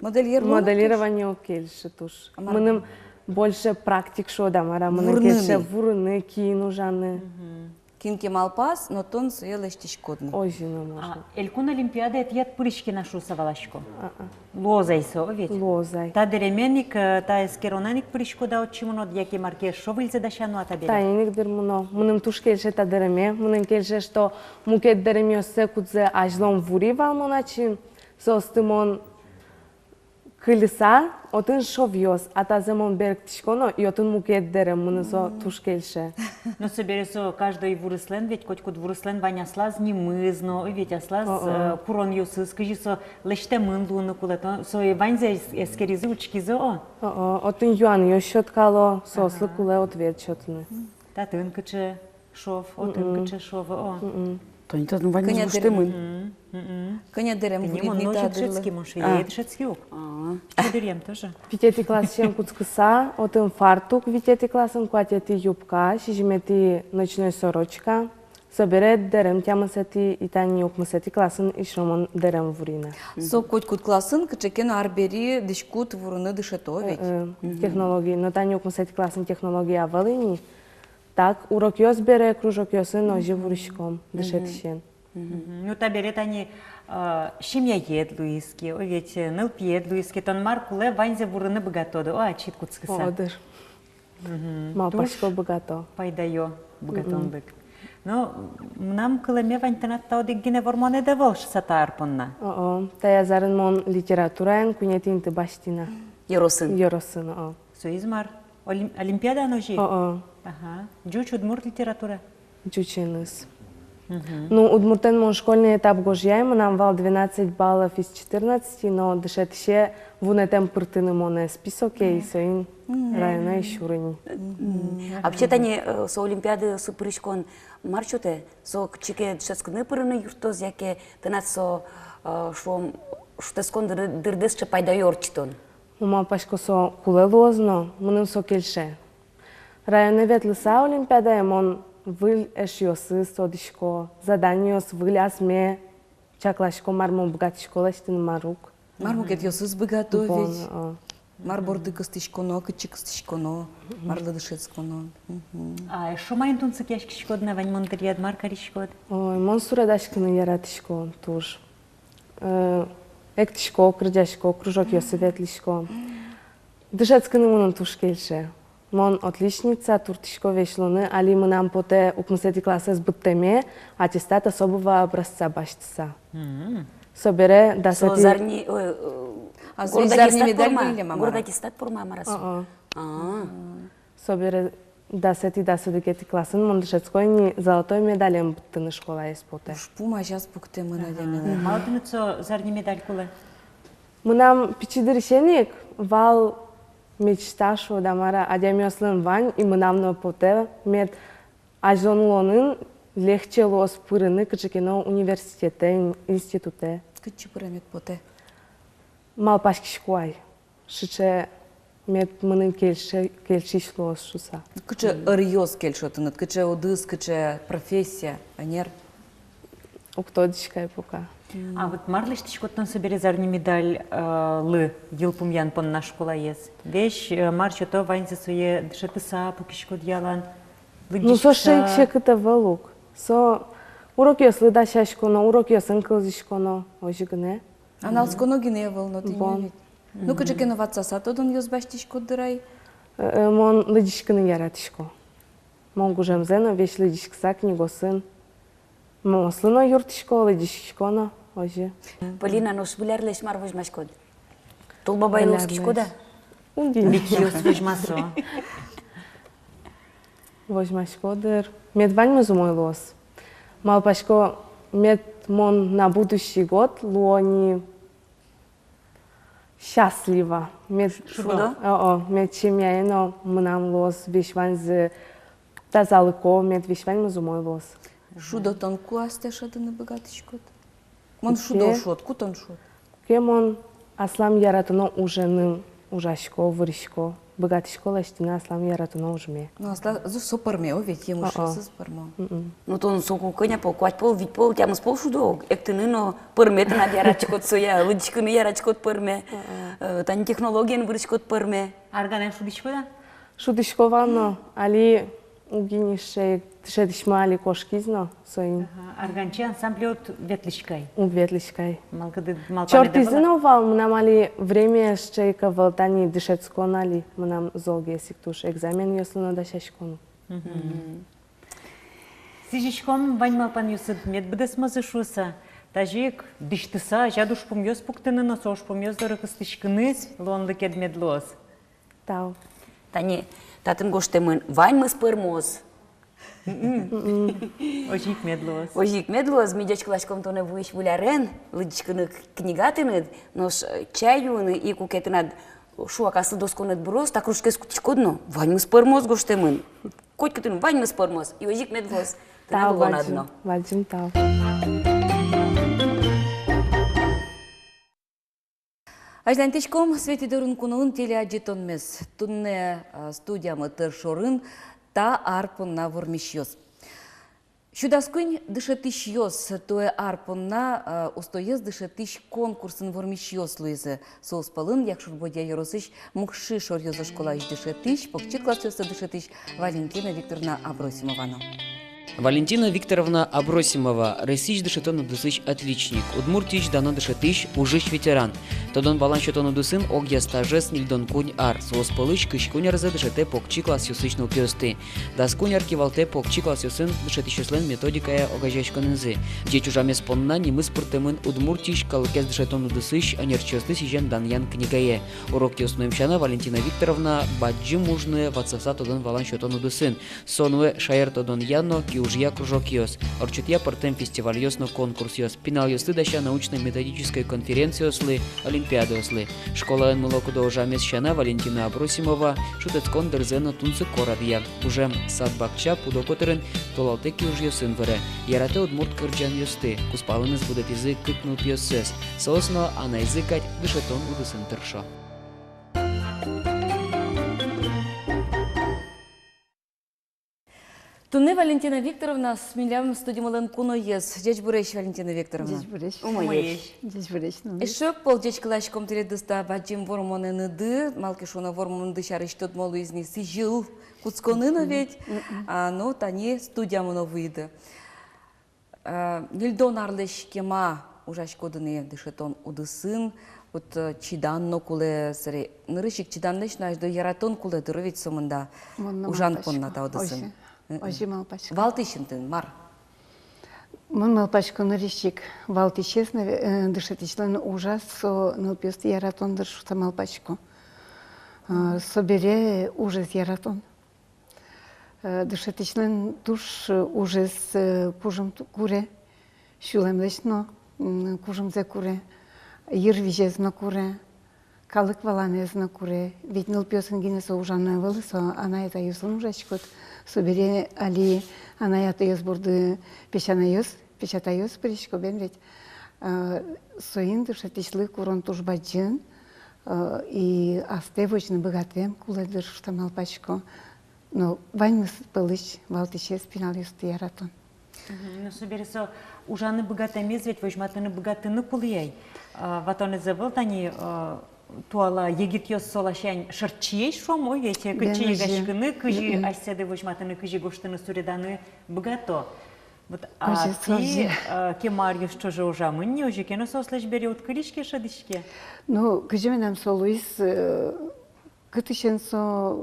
Модельер луыны? Моделирование уг кельшы туж. А мар? Мыным больше практик шуод-а, мар-а, мыным кельше вурыны, киын ужаны. Мгм. Кин ке малпаз, но тон сое лэсьтӥськод ни. Озьы но можно. А, элькун олимпиадае тӥ ӧд пыриське на шуыса валасько. А-а. Луоз ай со, о ведь? Луоз ай. Та дэремен ик, э, та эскеронэн ик пыриськод-а, отчы мынод, яке мар ке шо выльзэ дасяно-а табере? Таин ик дыр мыно. Мыным туж кельше та дэреме, мыным кельше, что мукет дэремъёссэ, кудзэ азьло ум вури вал мон ачим, соосты мон кыльыса, отын шовъёс, а тазэ мон берыктӥсько но, и отын мукет дэрем, мыным со туж кельше. Но собере со каждой вурыслэн, ведь котькуд вурыслэн вань аслаз нимыз но, ведь аслаз, о-о, э, куронъёсыз, кызьы со лэсьтэмын луыны кулэ, то, сое ваньзэ эс-, эскеризы, учкизы, о. О-о, отын юанъёс сёткало, соослы кулэ ответ сётыны. Татын кыӵе шов, отын кыӵе шов, о. Тани татын ваньмыз гожтэмын. Мгм, мгм. Кӧня дэрем вурид ни та дырлы? Тӥни мон но дышетски, мон шуэ, а, дышетски ук. А. Пичи дыръям тоже. Витетӥ классысен кутскыса, отын фартук, витетӥ классын, куатетӥ юбка, сизьыметӥ ночной сорочка, собере дэрем тямысэтӥ, и тани укмысэтӥ классын эшшо мон дэрем вури на. Со котькуд классын кыӵе ке но арбери дӥськут вурыны дышето ведь? Э, э, технология. Но тани укмысэтӥ классын технология ӧвӧл ини. Так, урокъёс бере, кружокъёсын озьы вуриськом дышетӥсен. Мгм. Ну, табере тани, А, семьяед луиз ке, о, ведь, э, нылпиед луиз ке, тон мар кулэ, ваньзэ вурыны быгатод-а, ачид кутскыса? О, дыр. Мгм. Малпасько, туж быгато. Пайдаё быгатонлык. Мгм. Но мынам кылэме вань, тынад та одӥг гинэ вормонэд ӧвӧл шуса та ар понна. О-о. Таяз арын мон литератураын куинетӥ инты басьтӥ на. Ёросын? Ёросын, о. Соиз мар? Олим-, олимпиада но озьы? О-о. Ага. Ӟуч, удмурт литература? Ӟученыз. Мгм. Ну, удмуртэн мон школьный этап гожъяй, мынам вал двенадцать баллов из четырнадцати, но дышетӥсе вунэтэм пыртыны монэ списоке, и соин районэ ӧй сюры ни. Мгм. А вообще тани, э, со олимпиадаосы пыриськон мар сётэ? Со кытчы ке дышетскыны пырыны юрттоз, яке тынад со, э, шуом, шутэтскон дыр-, дырдэс сыӵе пайдаё ортчытон? Мон малпасько, со кулэ луоз но, мыным со кельше. Районэ ветлыса олимпиадае, мон выль эшъёсыз тодӥсько, заданиос выль, асме чакласько, мар мон быгатӥсько лэсьтыны, мар уг. Мар мукетъёсыз быгато ведь. О. Мар борды кыстӥськоно, кытчы кыстӥськоно, марлы дышетсконо. Мгм. А эшшо маин тунсыкъяськиськод на, ваньмон дыръяд мар кариськод? Ой, мон суредаськыны яратӥсько туж. Э, эктӥсько, кырӟасько, кружокъёсы ветлӥсько. Дышетскыны мыным туж кельше. Мон отличница туртӥсько весь луны, али мынам потэ укмысэтӥ классэз быдтэме аттестат особого образца басьтыса. Мгм. Собере дасэтӥ... Со зарни-, ой, э, а, гурт зарни аттестат медаль пӧрма? Горд аттестат пӧрма мар-а со? О-о. А. Собере дасэтӥ, дас одӥгетӥ классын мон дышетско ини, золотой медален быдтыны школаез потэ. Уж пумазяз пуктэмын адямилэн. Малы тыныд со зарни медаль кулэ? Мынам пичи дырысен ик вал мечта, шуод-а, мар-а, адямиослэн вань, и мынам но потэ, мед азьлон улонын легче луоз пырыны кыӵе ке но университетэ, ин-, институтэ. Кытчы пыремед потэ? Малпаськисько ай, сыӵе мед мыным кельше-, кельшись луоз шуса. Кыӵе ӧръёс кельшо тыныд, кыӵе удыс, кыӵе профессия, ӧнер? Уг тодӥськы ай пока. А вот мар лэсьтӥськод тон собере зарни медаль, э, лы йылпумъян понна школаез? Весь, э, мар сёто, ваньзэ сое дышетыса пукиськод ялан, лыдӟиськыса? Ну, со сыӵе ик секыт ӧвӧл ук. Со урокъёслы дасяськоно, урокъёсын кылзӥськоно, озьы гинэ. Аналсконо гинэ ӧвӧл но тӥни ведь. Ну, кыӵе ке но ватсаса тодонъёс басьтӥськод дыр ай? Э, э, мон лыдӟиськыны яратӥсько. Мон гужемзэ но весь лыдӟиськыса книгосын. Мамаослы но юрттӥсько, лыдӟиськисько но, озьы. Полина, нош Выль арлэсь мар возьмаськод? Тол Бабайлы оскиськод-а? Уг ни. Битьёс возьмасо. Возьмасько дыр. Мед ваньмыз умой луоз. Малпасько, мед мон на будущий год луо ни счастливо. Мед... Шудо? О-о, мед семьяе но мынам луоз весь ваньзы тазалыко, мед весь ваньмыз умой луоз. Шудо тон ку астэ шӧдыны быгатӥськод? Мон шудо шуод, ку тон шуод? Куке мон аслам яратоно уженым ужасько, вырисько, быгатӥсько лэсьтыны аслам яратоно ужме. Ну, аслаз со пӧрме, о, ведь емышъёсыз пӧрмо. Мгм. Ну, тон соку кӧня пол, куать пол, вить пол, тямыс пол шудо, эктыны но пӧрме, тынад яратӥськод сое, лыдӟиськыны яратӥськод пӧрме, э, тани технологиен выриськод пӧрме. Арганэн шудӥськод-а? Шудӥсько вал но, али уг ини сыӵе ик, дышетӥсьмы али кошкиз но, соин. Ага, арганчи ансамбле уд ветлӥськы ай? Уг ветлӥськы ай. Малпанэд ӧвӧл-а? Чортӥзы но вал, мынам али времяе сыӵе ик ӧвӧл, тани дышетскон али, мынам золгес ик туж, экзаменъёслы но дасясько но. Мгм. Сӥзиськом вань малпанъёсыд мед быдэсмозы шуыса, тазьы ик дӥсьтыса, азяд ужпумъёс пуктыны но, со ужпумъёс доры кыстӥськыны луонлыкед мед луоз. Тау. Тани татын гожтэмын: ваньмыз пӧрмоз. Озьы ик мед луоз. Озьы ик мед луоз. Ми ӟечкыласьком тонэ вуись Выль арен, лыдӟиськыны к-, книга тыныд, нош, э, чай юыны и куке тынад шуакаслы досконэд быроз, та кружкаез кутӥськод но, ваньмыз пӧрмоз гожтэмын. Котькытын ваньмыз пӧрмоз, и озьы ик мед луоз. Тынад улонад но. Тау, бадӟым, бадӟым тау. Азьланьтӥськом «Светӥ дорын куноын» телеадӟытонмес. Туннэ, а, студиямы тӧр шорын та ар понна вормисьёс. Сю дас куинь дышетӥсьёс туэ ар понна, а, устоез дышетӥсь конкурсын вормисьёс луизы. Соос пӧлын Якшур-Бӧдья ёросысь Мукши шоръёзо школаысь дышетӥсь, покчи классъёсы дышетӥсь Валентина Викторовна Абросимова но. Валентина Викторовна Абросимова, Россиысь дышетон удысысь отличник, Удмуртиысь дано дышетӥсь, ужысь ветеран. Тодон-валан сётон удысын огъя стажез ньыльдон куинь ар, соос пӧлысь кызь куинь арзэ дышетэ покчи классъёсысь нылпиосты. Дас куинь ар кивалтэ покчи классъёсын дышетӥсьёслэн методикая огазеяськонэнызы. Ӟеч ужамез понна нимыз пыртэмын Удмуртиысь калыкез дышетон удысысь ӧнерчиосты сӥзем данъян книгае. Урокъёс нуэм сяна Валентина Викторовна бадӟым уж нуэ ватсаса тодон-валан сётон удысын. Со нуэ шаертодонъя но киужъя кружокъёс, ортчытъя пӧртэм фестивальёс но конкурсъёс, пиналъёсты дася научно-методической конференциослы, олимпиадаослы. Школаын мылокыдо ужамез сяна Валентина Абросимова шутэтскон дырзэ но тунсыко радъя. Ужем сад-бакча, пудо котырын, толалтэ киужъёсын выре. Яратэ удмурт кырӟанъёсты, кузпалыныз будэтӥзы кык нылпиоссэс. Соос но анайзы кадь дышетон удысын тыршо. Туннэ Валентина Викторовна, милям студимылэн куноез. Ӟечбуресь, Валентина Викторовна. Ӟечбуресь. Умоесь. Ӟечбуресь, ну. Эшшо пол ӟечкыласьком тӥледыз та бадӟым вормонэныды, малы ке шуоно вормонды сярысь тодмо луиз ни сӥзьыл кутскыны но ведь. А, ну, тани студиямы но вуиды. А, ньыльдон арлэсь кема ужаськоды ни дышетон удысын, вот, э, чидан но кулэ, сэре, нырысь ик чиданлэсь но азьло яратон кулэ дыр ведь сомында ужан понна та удысын. Озьы, озьы малпасько. Валтӥсь интын мар? Мон малпасько, нырысь ик валтӥсез, наве-, э, дышетӥсьлэн ужаз со нылпиосты яратон дыр шуыса малпасько. Э, собере ужез яратон. Э, дышетӥсьлэн туж, э, ужез, э, кужым ту-, куре, сюлэмлэсь но, м, кужымзэ куре, йырвизез но куре, калык валанэз но куре. Ведь нылпиосын гинэ со ужаны ӧвӧл, со анай-атайёсын ужаськод. Собере али анай-атайёс борды песянайёс, песятайёс пырисько бен ведь. Э, соин дышетӥсьлы курон туж бадӟым, э, и астэ возьыны быгатэм кулэ дыр шуыса малпасько. Но ваньмыз пӧлысь валтӥсез пиналъёсты яратон. Мгм. Ну, собере со ужаны быгатэмез ведь возьматыны быгатыны кулэ ай. А, ватонэз ӧвӧл тани, а, туала егитъёс со ласянь шырчиесь, шуом, ой, ведь, э, кытчы йыгаськыны, кызьы асьсэды возьматыны, кызьы гожтыны, суреданы быгато. Вот, а тӥ, э, кема аръёс ӵоже ужамын ни, озьы ке но соослэсь бере уд кылиське, шӧдӥське? Ну, кызьы мынам со луиз, э, кытысен со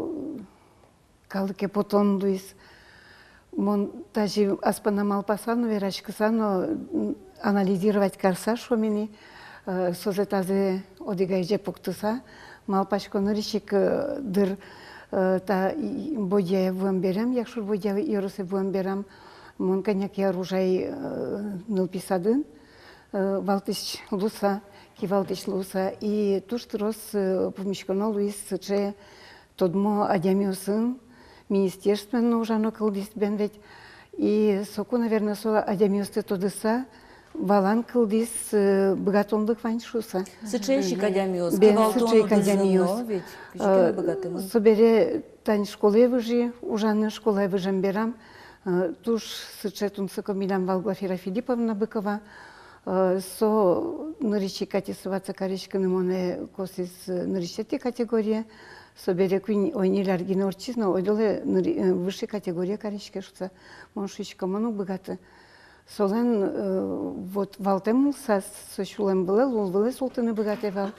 калыке потон луиз. Мон тазьы ас понна малпаса но, вераськыса но, м, анализировать карыса, шуом ини, э, созэ-тазэ одӥг айже пуктыса, малпасько, нырысь ик, э, дыр, э, та и-, Бӧдьяе вуэм берам, Якшур-Бӧдья ёросэ вуэм берам, мон кӧня ке ар ужай, э, нылпи садын, э, валтӥсь луыса, кивалтӥсь луыса, и туж трос, э, пумиськоно луиз сыӵе тодмо адямиосын, министерствоын но ужано кылдӥз бен ведь. И соку, наверно, со адямиосты тодыса, валан кылдӥз, э, быгатонлык вань шуыса. Сыӵе ик адямиос, бен, кивалтон сыӵе ик удысын адямиос но ведь, кызьы ке но, э, быгатэмын. Собере тани школае выжи ужаны, школае выжем берам, э, туж сыӵе тунсыко милям вал Глафира Филипповна Быкова, э, со нырысь ик аттестоваться кариськыны монэ косӥз, э, нырысетӥ категорие, собере куинь, ой, ньыль ар гинэ ортчиз но, ойдолэ ныр-, э, высшей категорие кариське шуыса. Мон шуисько, мон уг быгаты. Солэн, э, вот, валтэм улсаз, со сюлэм вылэ, лул вылэ султыны быгатэ вал.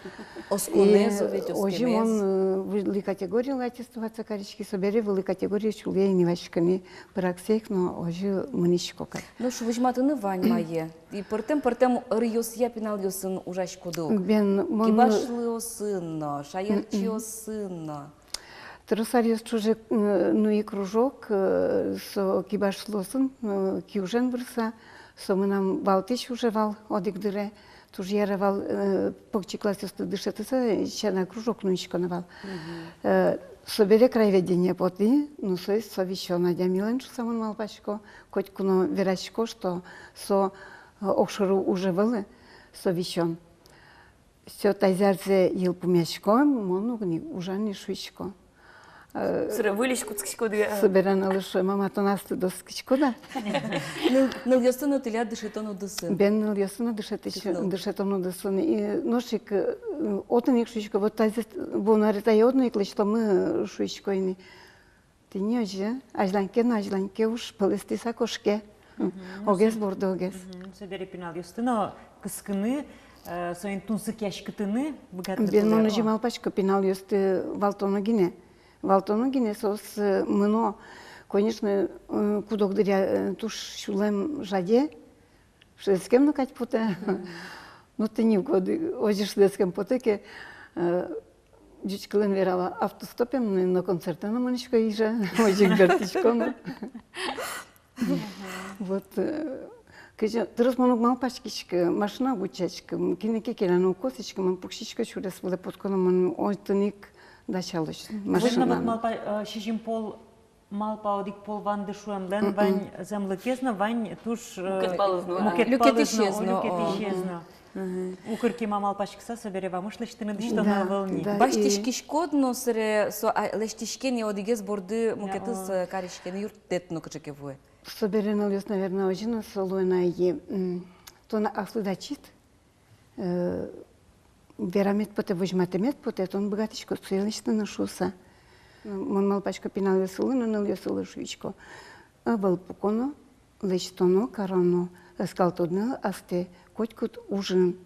Осконэз, и, э, ведь, озьы мон, оскемез, э, вылӥ категориялы аттестоваться кариськи, собере вылӥ категорие сюлме ини васькыны пыраксэ ик но озьы мынӥсько кадь. Нош возьматыны вань мае. И пӧртэм-пӧртэм ӧръёсъя пиналъёсын ужаськоды ук. Бен, мон... Кибашлыосын но, шаерчиосын но. Трос аръёс ӵоже, э, нуи кружок, э, со кибашлыосын, э, киужен вырыса, со мынам валтӥсь уже вал одӥг дыре, туж яра вал, э, покчи классъёсты дышетыса, сяна кружок нуиськоно вал. Мгм. Э, собере краеведение потӥ, ну, со, со висён адямилэн шуыса мон малпасько, котьку но верасько, что со, э, огшоры уже вылэ, со висён. Всё, тазьы арзэ йылпумъясько, мон уг ни ужа ни шуисько. Э, собере выльысь кутскиськоды, э. Собере нылы шуэ: мама, тон астыд оскиськод-а? Ныл-, нылъёсты но тӥляд дышетон удысын. Бен, нылъёсты но дышетӥсь-, дышетон удысын. И нош ик, э, отын ик шуисько, вот тазьы вуоно аре тае одно ик лэсьтомы, шуисько ини. Тӥни озьы, азьлань ке но, азьлань ке уж пӧлэстыса кошке. Мгм. Огез борды, огез. Мгм. Собере пиналъёсты но кыскыны, э, соин тунсыкъяськытыны быгатыны. Бен, мон озьы малпасько, пиналъёсты валтоно гинэ. Валтоно гинэ, соос, э, мыно, конечно, э, куд-ог дыръя, э, туж сюлэм жаде, шӧдскем но кадь потэ. Мгм. Ну, тӥни ук озьы шӧдскем потэ ке, э, ӟуч кылын верало, автостопен но, но концертэ но мынӥсько Иже, озьы ик бертӥсько но. Вот, э, кызьы, трос мон уг малпаськиськы, машина уг утчаськы, м, кинэ ке келяно уг косӥськы, мон пуксисько сюрес вылэ, потӥсько но, мон отын ик дасяло машинаен. Вань но вот малпа, э, сизьым пол, малпа, одӥг пол ванды шуэмлэн вань зэмлыкез но, вань туж, э, мукет палыз но, мукет палыз но, люкетӥсез но, о, люкетӥсез но. Мгм. Укыр ке ма малпаськыса, собере вамыш лэсьтыны дӥсьтоно ӧвӧл ни. Да, да, и басьтӥськиськод но, собере со, а, лэсьтӥське ни одӥгез борды, мукетыз, э, кариське ни, юрттэт но кыӵе ке вуэ. Собере нылъёс, наверно, озьы но со луэ на ай, м, тон аслыд ачид, э, верамед потэ, возьматэмед потэ, тон быгатӥськод сое лэсьтыны шуыса. Мон малпасько, пиналъёсылы но, нылъёсылы шуисько: ӧвӧл пуконо, лэсьтоно, кароно, ӧскалтоно астэ котькуд ужын.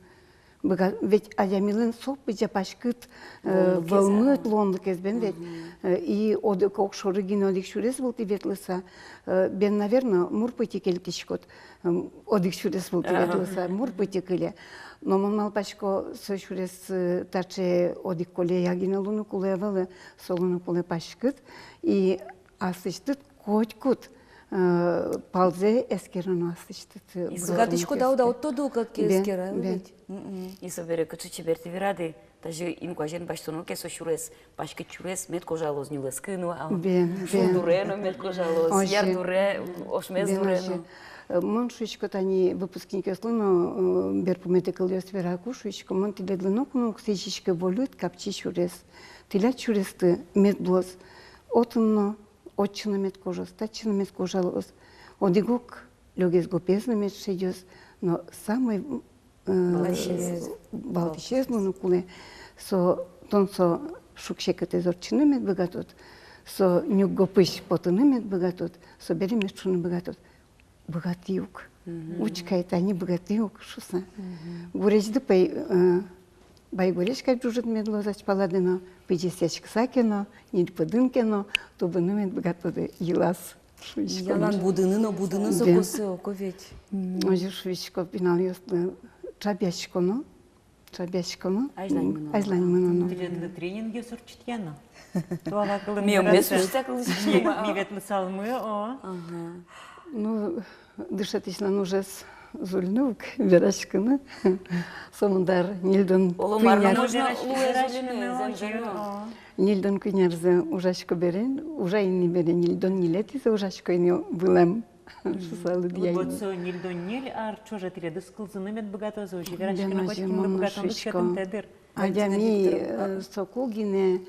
Быга-, ведь адямилэн со пыӟа паськыт, э, вӧлмыт, луонлыкез, луонлыкез бен ведь. Мгм. Э, и одӥг огшоры гинэ одӥг сюрес вылтӥ ветлыса, э, бен, наверно, мур пытьы кельтӥськод, м, одӥг сюрес вылтӥ ветлыса, мур пытьы кыле. Но мон малпасько, со сюрес, э, таӵе одӥг колея гинэ луыны кулэ ӧвӧл, со луыны кулэ паськыт, и аслэсьтыд котькуд, э, палзэ эскероно аслэсьтыд, э, быгатӥськод, да, да, уд тодо ук, кыӵе ке эскеро, бен, ведь. Мгм. И собере кыӵе чебер тӥ верады, тазьы инкуазен басьтоно ке со сюрес, паськыт сюрес, мед кожалоз нюлэскы но, а, бен, бен, шур дуре но мед кожалоз, озьы, яр дуре, ошмес дуре но. Бен, озьы. Э, мон шуисько тани выпускникъёслы но, э, берпуметӥ кылъёс вераку, шуисько, мон тӥледлы ноку но уг сӥзиськы вольыт капчи сюрес. Тӥляд сюресты мед луоз отын но, отчы но мед кожоз, татчы но мед кожалоз. Одӥг-ог лёгес гопез но мед шедёз, но самой, э, валтӥсез, валтӥсез луыны кулэ, со, тон со шуг-секытэз ортчыны мед быгатод, со нюк гопысь потыны мед быгатод, собере мед шуыны быгатод: быгатӥ ук. Мгм. Учкы ай, тани быгатӥ ук шуыса. Мгм. Гурезьды пӧй, э, байгурезь кадь ӝужыт мед луоз азьпалады но, пыдесъяськыса ке но, ньыль пыдын ке но, тубыны мед быгатоды йылаз. Шуисько. Ялан будыны но, будыны но со косэ, око ведь. Мгм. Озьы шуисько, пиналъёслы ӵабъяськоно, ӵабъяськоно. Азьлань мыноно. Азьлань мыноно. Тӥледлы тренингъёс ортчытъяно. Туала кылын. Ми, ми вераса. Сюрса кылзӥськом. Ми, ми ветлысалмы, о. Ага. Ну, дышетӥсьлэн ужез зульны ук, вераськыны. Сомында ньыльдон куинь арзэ. Ньыльдон куинь арзэ ужасько бере, ужай ини бере, ньыльдон ньылетӥзэ ужасько ини вылэм. Шуыса лыдъяй ини. Вот со ньыльдон ньыль ар ӵоже тӥледыз кылзыны мед быгатозы, озьы вераськыны котькинлы быгатонлы сётымтэ дыр. Адями, э, соку гинэ,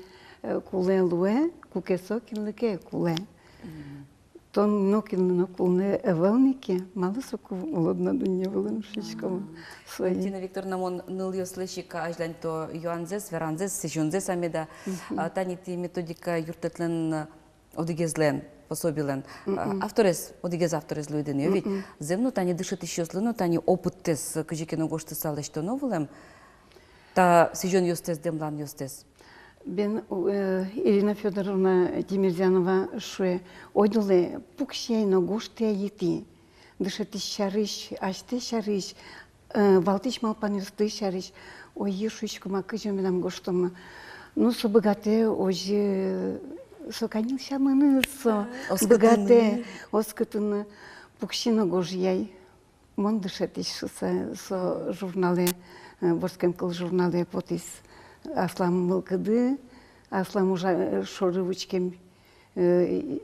э, кулэ луэ, куке со кинлы ке кулэ. Мгм. Тон нокинлы но кулэ ӧвӧл ни ке, малы соку улод на дунне вылын, шуисько. Мгм. Валентина Викторовна, мон нылъёслэсь ик азьланьто юанзэс, веранзэс, сӥзёнзэс, а меда, мгм, а, тани тӥ методика юрттэтлэн одӥгезлэн, пособилэн, а, авторез, одӥгез авторез луиды ни, ведь. Мгм. Зэм но, тани дышетӥсьёслы но тани опыттэс кызьы ке но гожтыса лэсьтоно вылэм, та сӥзёнъёстэс, дэмланъёстэс. Бен, э, Ирина Фёдоровна Тимирзянова шуэ: ойдолэ, пуксьы ай но гожты ай тӥ дышетӥсь сярысь, асьтэ сярысь, э, валтӥсь малпанъёсты сярысь. Ой, шуисько, ма, кызьы медам гожтомы. Ну, со быгатэ озьы, со каньыл сямыны, со быгатэ оскытыны. Оскытыны. Пуксьы но гожъяй. «Мон дышетӥсь» шуыса, со журналэ, э, вордскем кыл журналэ потӥз аслам мылкыды, аслам ужа-, э, шоры учкем, э,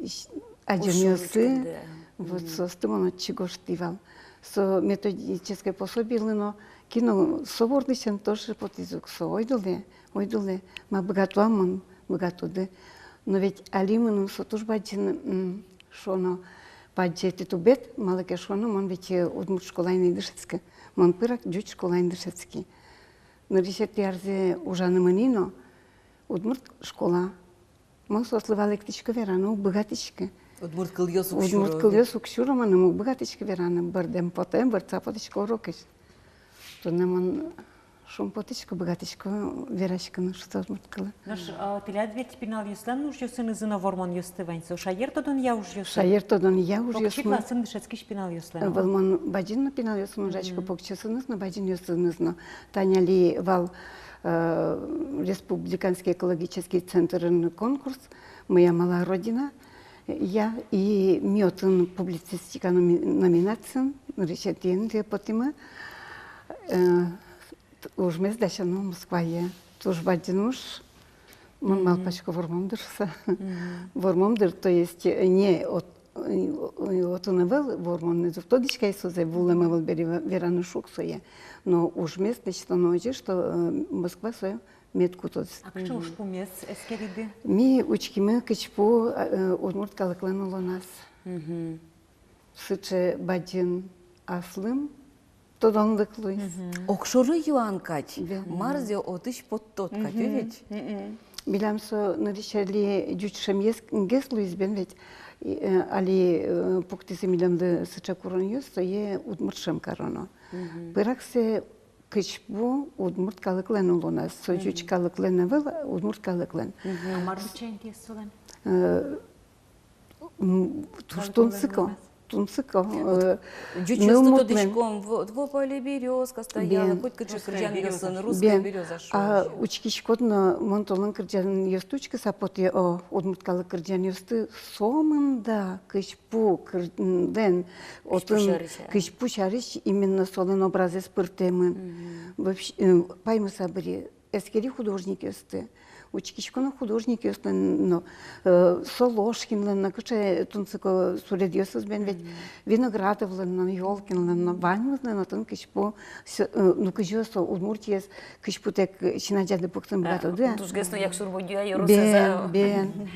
адямиосы. Вот, соосты мон отчы гожтӥ вал. Со методической пособилы но, кин но со бордысен тоже потӥз ук со, ойдолэ, ойдолэ, ма, быгато-а мон, быгатоды. Но ведь али мыным со туж бадӟым, м, шуоно, бадӟым тӥ тубет, малы ке шуоно, мон ведь, э, удмурт школаын ӧй дышетскы, мон пырак ӟуч школаын дышетски. Нырысетӥ арзэ ужаны мынӥ но, удмурт школа Мон соослы валэктӥсько вераны, уг быгатӥськы. Удмурт кылъёс уг сюро. Удмурт кылъёс уг сюро мыным, уг быгатӥськы вераны, бӧрдэм потэ, бӧрдыса потӥсько урокысь. Туннэ мон шумпотӥсько, быгатӥсько вераськыны шуыса удмурт кылын. Нош, а, тӥляд ведь пиналъёслэн ужъёсынызы но вормонъёсты вань, со шаертодонъя ужъёс? Шаертодонъя ужъёс. Покчи классын дышетскись пиналъёслэн. Ӧвӧл, мон бадӟым но пиналъёсын ужасько, мгм, покчиосыныз но, бадӟымъёсыныз но. Тани али вал, э, республиканский экологический центрын конкурс «Моя малая родина». Я, и ми отын публицистика номи-, номинациын нырысетӥ интые потӥмы, э, т-, ужмес дасяно Москвае. Туж бадӟым уж, мон, мгм, малпасько, вормом дыр шуыса. Мгм. Вормом дыр, то есть, э, не от-, э, отын ӧвӧл вормон, но тодӥсько ай сое, вуылэм ӧвӧл бере ве-, вераны шуг сое. Но ужмес, значит, оно озьы, что, э, Москва сое мед кутоз. А кыӵе ужпумез эскериды? Ми учкимы кызьпу, э, удмурт калыклэн улоназ. Мгм. Сыӵе бадӟым аслым тодонлык луиз. Мгм. Огшоры юан кадь, бен, марзэ отысь поттод кадь, мгм, ведь? Мгм. Милям со нырысь али ӟуч шӧмгес луиз, бен, ведь. И, э, али, э, пуктӥзы милемлы сыӵе куронъёс, сое удмурт шӧм кароно. Мгм. Пыраксэ кызьпу удмурт калыклэн улоназ, со ӟуч калыклэн ӧвӧл, удмурт калыклэн. Мгм. А мар быдӟа интыез солэн? Э, м, туж тунсыко, тунсыко, э, ӟучъёсты тодӥськом, во, во поле берёзка стояла, бен, котькыӵе кырӟанъёсын, русская берёза шуо. А учкиськод но, мон толон кырӟанъёсты учкыса потэ, о, удмурт калык кырӟанъёсты, сомында кызьпу кыр-, м, дэн, отын кызьпу сярысь, а, кызьпу сярысь именно солэн образэз пыртэмын. Мгм. Вообще, э, паймыса быре, эскери художникъёсты, учкисько но художникъёслэн но, э, Соложкинлэн но, кыӵе тунсыко суредъёсыз, бен, ведь, мгм, Виноградовлэн но, Ёлкинлэн но, ваньмызлэн отын кызьпу, с-, э, ну, кызьы со Удмуртиез кызьпутэк, э, син азяды пуктыны быгатоды, а? Тужгес но Якшур-Бӧдья ёросэз, а? Бен, бен.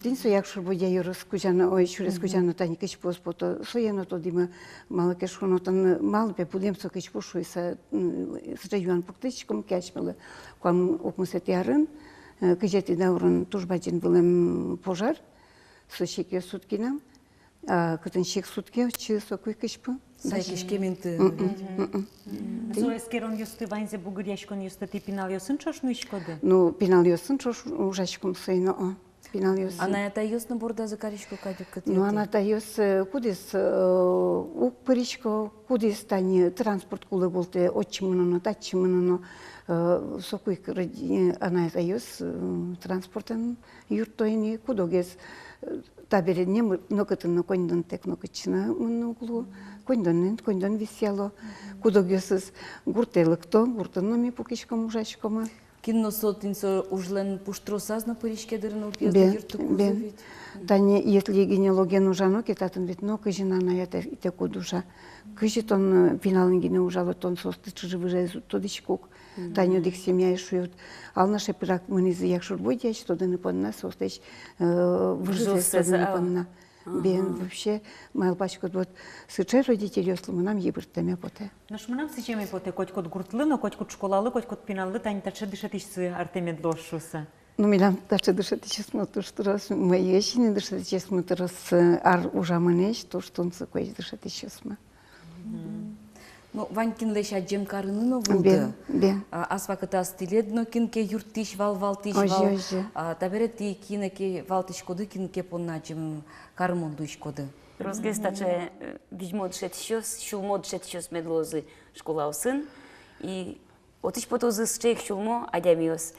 Тӥни со Якшур-Бӧдья ёрос кузя но, ой, сюрес кузя но тани кызьпуос пото, сое но тодӥмы, малы ке шуоно, отын малы пе будэм со кызьпу шуыса, м, сыӵе юан пуктӥськом ке асьмелы. Куамын укмысэтӥ арын, э, кызетӥ даурын туж бадӟым вылэм пожар, со сикъёс сутки на, а, кытын сик сутки, отчы соку ик кызьпу. Сай киськем инты. Мгм, мгм. Мгм. Со эскеронъёсты ваньзэ бугыръяськонъёсты тӥ пиналъёсын ӵош нуиськоды? Ну, пиналъёсын ӵош ужаськом сое но, о, пиналъёсын. Анай-атайёс но бордазы карисько кадь ук кытӥ-а? Ну, анай-атайёс, э, кудӥз, э, уг пырисько, кудӥз тани транспорт кулэ вылтэ, отчы мыноно, татчы мыноно, э, соку ик роди-, э, анай-атайёс, э, транспортэн юртто ини, кудогез, э, табере ним-, нокытын но коньдонтэк нокытчы но мыныны уг лу, коньдонэн, коньдон висъяло, кудогъёсыз гуртэ лыкто, гуртын но ми пукиськом, ужаськомы. Кин но со, тӥни со ужлэн пуштросаз но пыриське дыр, нылпиослы юрттыкузы ведь. Бен, бен. Тани если генеалогиен ужано ке, татын ведь нокызьы но анай-атайтэк уд ужа. Кызьы тон, э, пиналэн гинэ ужалод, тон соосты чыжы-выжыез уд тодӥськы ук. Мгм. Тани одӥг семьяе шуод: Алнаше пырак мынӥзы Якшур-Бӧдьяысь, тодыны понна соослэсь, э, выжызэс тодыны понна. Ага. Бен, вообще, малпаськод, вот, сыӵе родительёслы мынам йыбырттэме потэ. Нош мынам сӥземе потэ, котькуд гуртлы но, котькуд школалы, котькуд пиналлы тани таӵе дышетӥсьсы артэ мед луоз шуыса. Ну, милям таӵе дышетӥсьёсмы туж трос, мӧйысь ини дышетӥсьёсмы трос, э, ар ужамынэсь туж тунсыкоесь дышетӥсьёсмы. Мгм. Ну, вань кинлэсь адӟем карыны но вуылды. Бен, бен. А, ас вакытаз тӥлед но кин ке юрттӥсь вал, валтӥсь вал. Озьы, озьы. А, табере тӥ кинэ ке валтӥськоды, кин ке понна адӟем карымон луиськоды. Тросгес таӵе, э, визьмо дышетӥсьёс, сюлмо дышетӥсьёс мед луозы школаосын. И отысь потозы сыӵе ик сюлмо адямиос.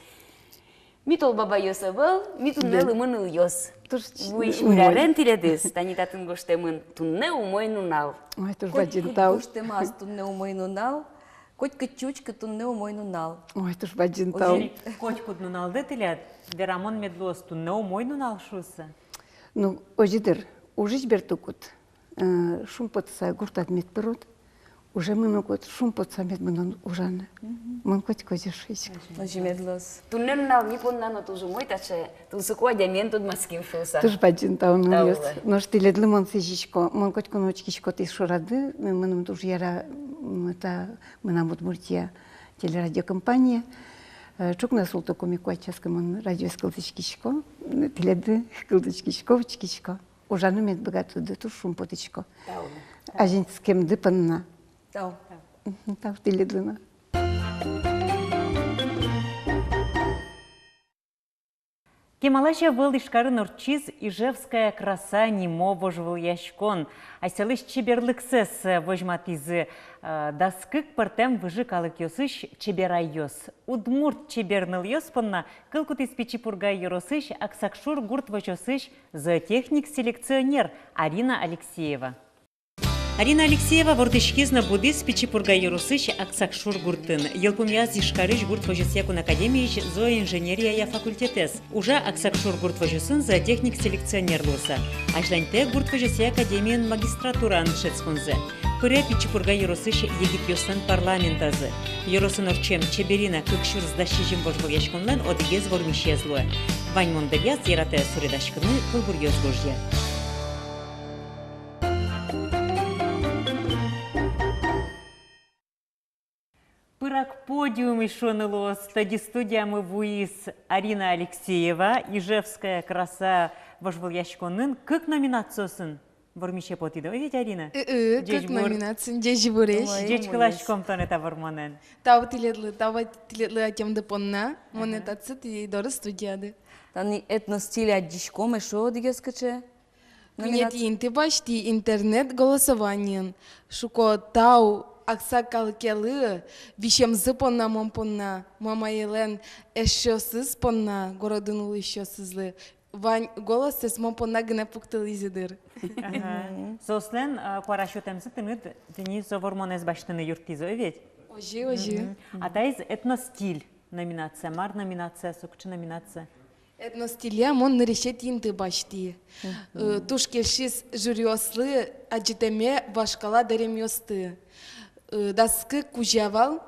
Ми тол бабайёс ӧвӧл, ми туннэ лымы нылъёс. Туж вуись милям арен тӥледыз, тани татын гожтэмын: «Туннэ умой нунал». Ой, туж бадӟым тау. Котькуд гожтэмаз «Туннэ умой нунал», котькытчы учкы: «Туннэ умой нунал». Ой, туж бадӟым тау. Озьы ик котькуд нуналды тӥляд верамон мед луоз: «Туннэ умой нунал» шуыса. Ну, озьы дыр, ужысь бертыкуд, э, шумпотыса гуртад мед пырод, уже мыныкуд шумпотыса мед мынод ужаны. Мгм. Мон котьку озьы шуисько. Озьы мед луоз. Туннэ нунал ми понна но туж умой, таӵе тунсыко адямиен тодматским шуыса. Туж бадӟым тау, нылъёс. Тау. Нош тӥледлы мон сӥзисько, мон котьку но учкисько тӥ шорады, м-, мыным туж яра, м, та «Мынам Удмуртия» телерадиокомпания. Э, ӵукна султыкум ик куать часкы мон радиоез кылзӥськисько, Тӥледлы кылзӥськисько, учкисько. Ужаны мед быгатоды, туж шумпотӥсько. Тау. Азинскемды понна. Тау. Мгм, тау тӥледлы но. Кемалась ӧвӧл Ижкарын ортчиз «Ижевская краса» нимо вожвылъяськон. Асьсэлэсь чеберлыксэс возьматӥзы, э, дас кык пӧртэм выжы калыкъёсысь чеберайёс. Удмурт чебер нылъёс понна кыл кутӥз Пичи Пурга ёросысь Аксакшур гурт возёсысь зоотехник-селекционер Арина Алексеева. Арина Алексеева вордӥськиз но будӥз Пичи Пурга ёросысь Аксакшур гуртын. Йылпумъяз Ижкарысь гурт возёсъя кун академиысь зооинженерияя факультетэз. Ужа Аксакшур гурт возёсын зоотехник-селекционер луыса. Азьланьтэ гурт возёсъя академиын магистратураын дышетсконзэ. Пыре Пичи Пурга ёросысь егитъёслэн парламентазы. Ёросын ортчем «Чеберина» кык сюрс дас сизьым вожвылъяськонлэн одӥгез вормисез луэ. Ваньмон дыръяз яратэ суредаськыны, кылбуръёс гожъя. Пырак подиумысь, шуыны луоз, тӧдьы студиямы вуиз Арина Алексеева. «Ижевская краса» вожвылъяськонын кык номинациосын вормисе потӥд, ой ведь, Арина? Ы-ы, кык номинациын. Ӟечбур. Ӟечбуресь. Ой, ӟечкыласьком тонэ та вормонэн. Тау тӥледлы, тау тӥледлы ӧтемды понна. Ага. Монэ татчы, тӥ доры, студияды. Тани «Этностиль» адӟиськом, эшшо одӥгез кыӵе номинация? Куинетӥ инты басьтӥ интернет-голосованиын. Шуко тау аксак калыкелы висемзы понна мон понна, мамаелэн эшъёсыз понна, городын улӥсьёсызлы. Вань голосэз мон понна гинэ пуктылӥзы дыр. Ага. Соослэн, а, куара сётэмзы тыныд, тӥни со вормонэз басьтыны юрттӥз, ой ведь? Озьы, озьы. Мгм. А таиз «Этностиль» номинация. Мар номинация со, кыӵе номинация? «Этностилья» мон нырысетӥ инты басьтӥ. Мгм. Э, туж кельшиз жюриослы адӟытэме вашкала дэремъёсты. Э, дас кык кузя вал.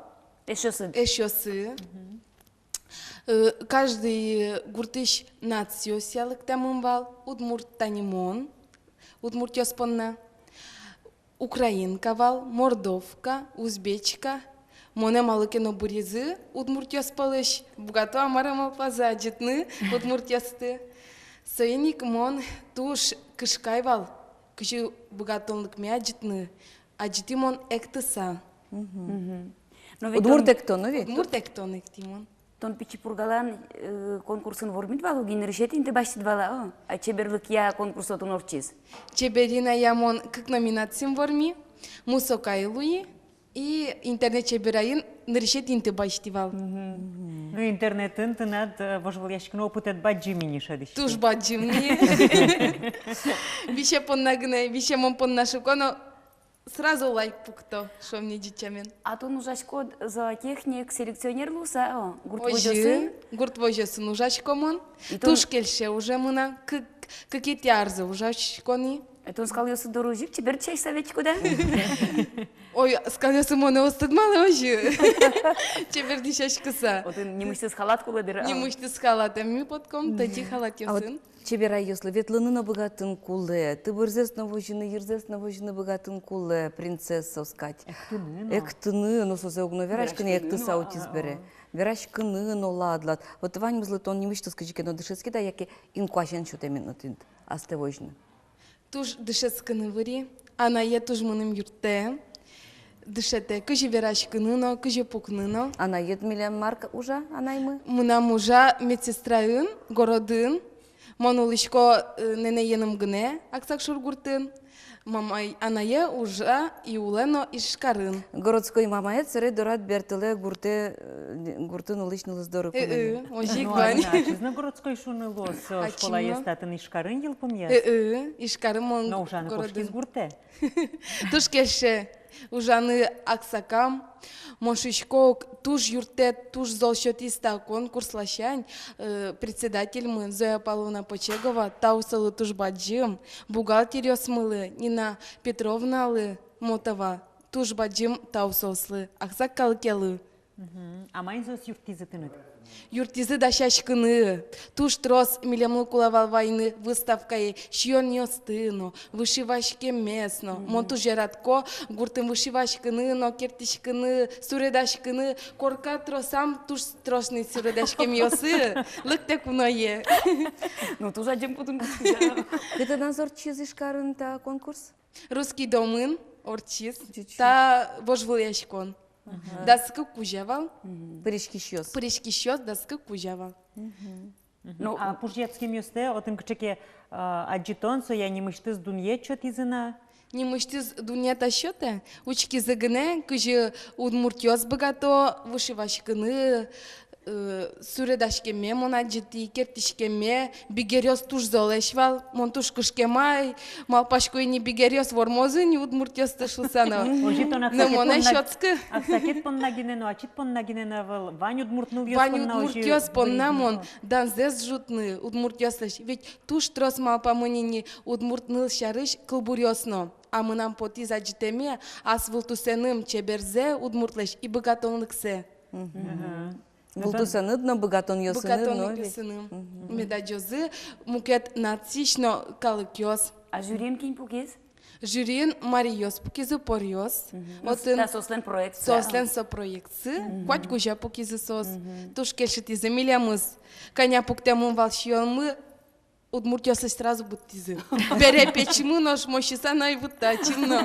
Эшъёсы. Эшъёсы. Мгм. Э, каждый гуртысь нациосъя лыктэмын вал, удмурт тани мон, удмуртъёс понна, украинка вал, мордовка, узбечка. Монэ малы ке но быризы удмуртъёс пӧлысь, быгато-а, мар-а малпазы, адӟытыны удмуртъёсты. Соин ик мон туж кышкай вал, кызьы быгатонлыкме адӟытыны. Адӟытӥ мон эктыса. Мгм. Мгм. Но ведь удмурт тон эктон, но ведь? Удмурт эктон эктӥ мон. Тон Пичи Пургалэн, э, конкурсын вормид вал, уги нырысетӥ инты басьтӥд вал-а, о? А чеберлыкъя конкурс отын ортчиз? «Чебериная» мон кык номинациын ворми, мусокай луи и интернет-чеберайын нырысетӥ инты басьтӥ вал. Мгм. Ну, интернетын тынад, э, вожвылъяськыны опытэд бадӟым ини, шӧдӥсько. Туж бадӟым ини. Висе понна гинэ, висе мон понна шуко но, сразу лайк пукто, шуом ни ӟичамен. А тон ужаськод зоотехник, селекционер луыса, о, гурт возёсын? Озьы, гурт возёсын ужасько мон. И тон... Туж кельше уже мынам, кык, кыкетӥ арзэ ужасько ни. И тон скалъёсыд доры озьы ик чебер дӥсяськыса ветлӥськод-а? Ой, скалъёсы монэ уз тодмалэ озьы. Чебер дӥсяськыса. Отын нимысьтыз халат кулэ дыр, а? Нимысьтыз халатэм ми потӥськом, тӧдьы халатъёсын. А вот чеберайёслы ветлыны но быгатыны кулэ, тыбырзэс но возьыны, йырзэс но возьыны быгатыны кулэ, принцесса соос кадь. Эктыны но. Эктыны но, созэ уг но вераськы ни, эктыса утиз бере. Вераськыны но, о. Вераськыны но лад-лад. Вот ваньмызлы тон нимысьтыз кызьы ке но дышетскид-а, яке инкуазен сётэм ини тыныд астэ возьыны? Туж дышетскыны выри, анае туж мыным юрттэ, дышетэ, кызьы вераськыны но, кызьы пукыны но. Анаед милям мар ке ужа, анаймы? Мынам ужа медсестраын, городын. Мон улӥсько, э, нэнэеным гинэ, Аксакшур гуртын. Мамай, анае ужа и улэ но Ижкарын. Городской мамаед сэре дорад бертылэ гуртэ, э, гуртын улӥсь нылыз доры кулэ. Э-э, озьы ик вань. Ну, ачиз но городской шуыны луоз, со школаез татын Ижкарын йылпумъяз. Э-э, Ижкарын мон. Но ужаны кошкиз гуртэ. Туж кельше ужаны аксакам. Мон шуисько ук, туж юрттэ, туж зол сётӥз та конкурс ласянь, э, председательмы Зоя Павловна Почегова, тау солы туж бадӟым, бухгалтеръёсмылы, Нина Петровналы Мотова, туж бадӟым тау соослы, аксак калыкелы. Мгм. А маин соос юрттӥзы тыныд? Юрттӥзы дасяськыны. Туж трос милемлы кулэ вал вайыны выставкае сиёнъёсты но, вышиваськемез но. Мгм. Мон туж яратӥсько гуртын вышиваськыны но, керттӥськыны, суредаськыны. Корка тросам туж трос ни суредаськемъёсы лыктэ куное. Ну, туж адӟем потэ кутскыса. Кытын ортчиз Ижкарын та конкурс? Русский домын ортчиз. Чуть-чуть. Та вожвылъяськон. Ага. Дас кык кузя вал. Мгм. Пыриськисьёс. Пыриськисьёс дас кык кузя вал. Мгм. Ну, а пужъяськемъёстэ отын кыӵе ке, а, адӟытон, соя нимысьтыз дунъет сётӥзы на? Нимысьтыз дунъет ӧз сётэ, учкизы гинэ, кызьы удмуртъёс быгато вышиваськыны, э, суредаськеме мон адӟытӥ, керттӥськеме. Бигеръёс туж золэсь вал, мон туж кышкем ай, малпасько ини, бигеръёс вормозы ини удмуртъёсты шуыса но. Озьы тон. Но монэ сётскы. Аксакет понна гинэ но, ачид понна гинэ но ӧвӧл, вань удмурт нылъёс понна. Вань удмуртъёс понна озьы мон данзэс ӝутны удмуртъёслэсь. Ведь туж трос малпамын ини удмурт ныл сярысь кылбуръёс но. А мынам потӥз адӟытэме, ас вылтусэным чеберзэ удмуртлэсь и быгатонлыксэ. Мгм. Ага. Вылтусэныд но, быгатонъёсыныд но ведь. Быгатонъёсыным. Мгм. Мед адӟозы мукет нациысь но калыкъёс. А жюриын кин пукиз? Жюриын марийёс пукизы, поръёс. Мгм. Ну, отын та соослэн проектсы. Соослэн со проектсы. Мгм. Куать кузя пукизы соос. Мгм. Туж кельшытӥзы милемыз. Кӧня пуктэмын вал сиёнмы, удмуртъёслэсь сразу быдтӥзы. Бере печмы нош мощыса но ӧй быдты ачим но.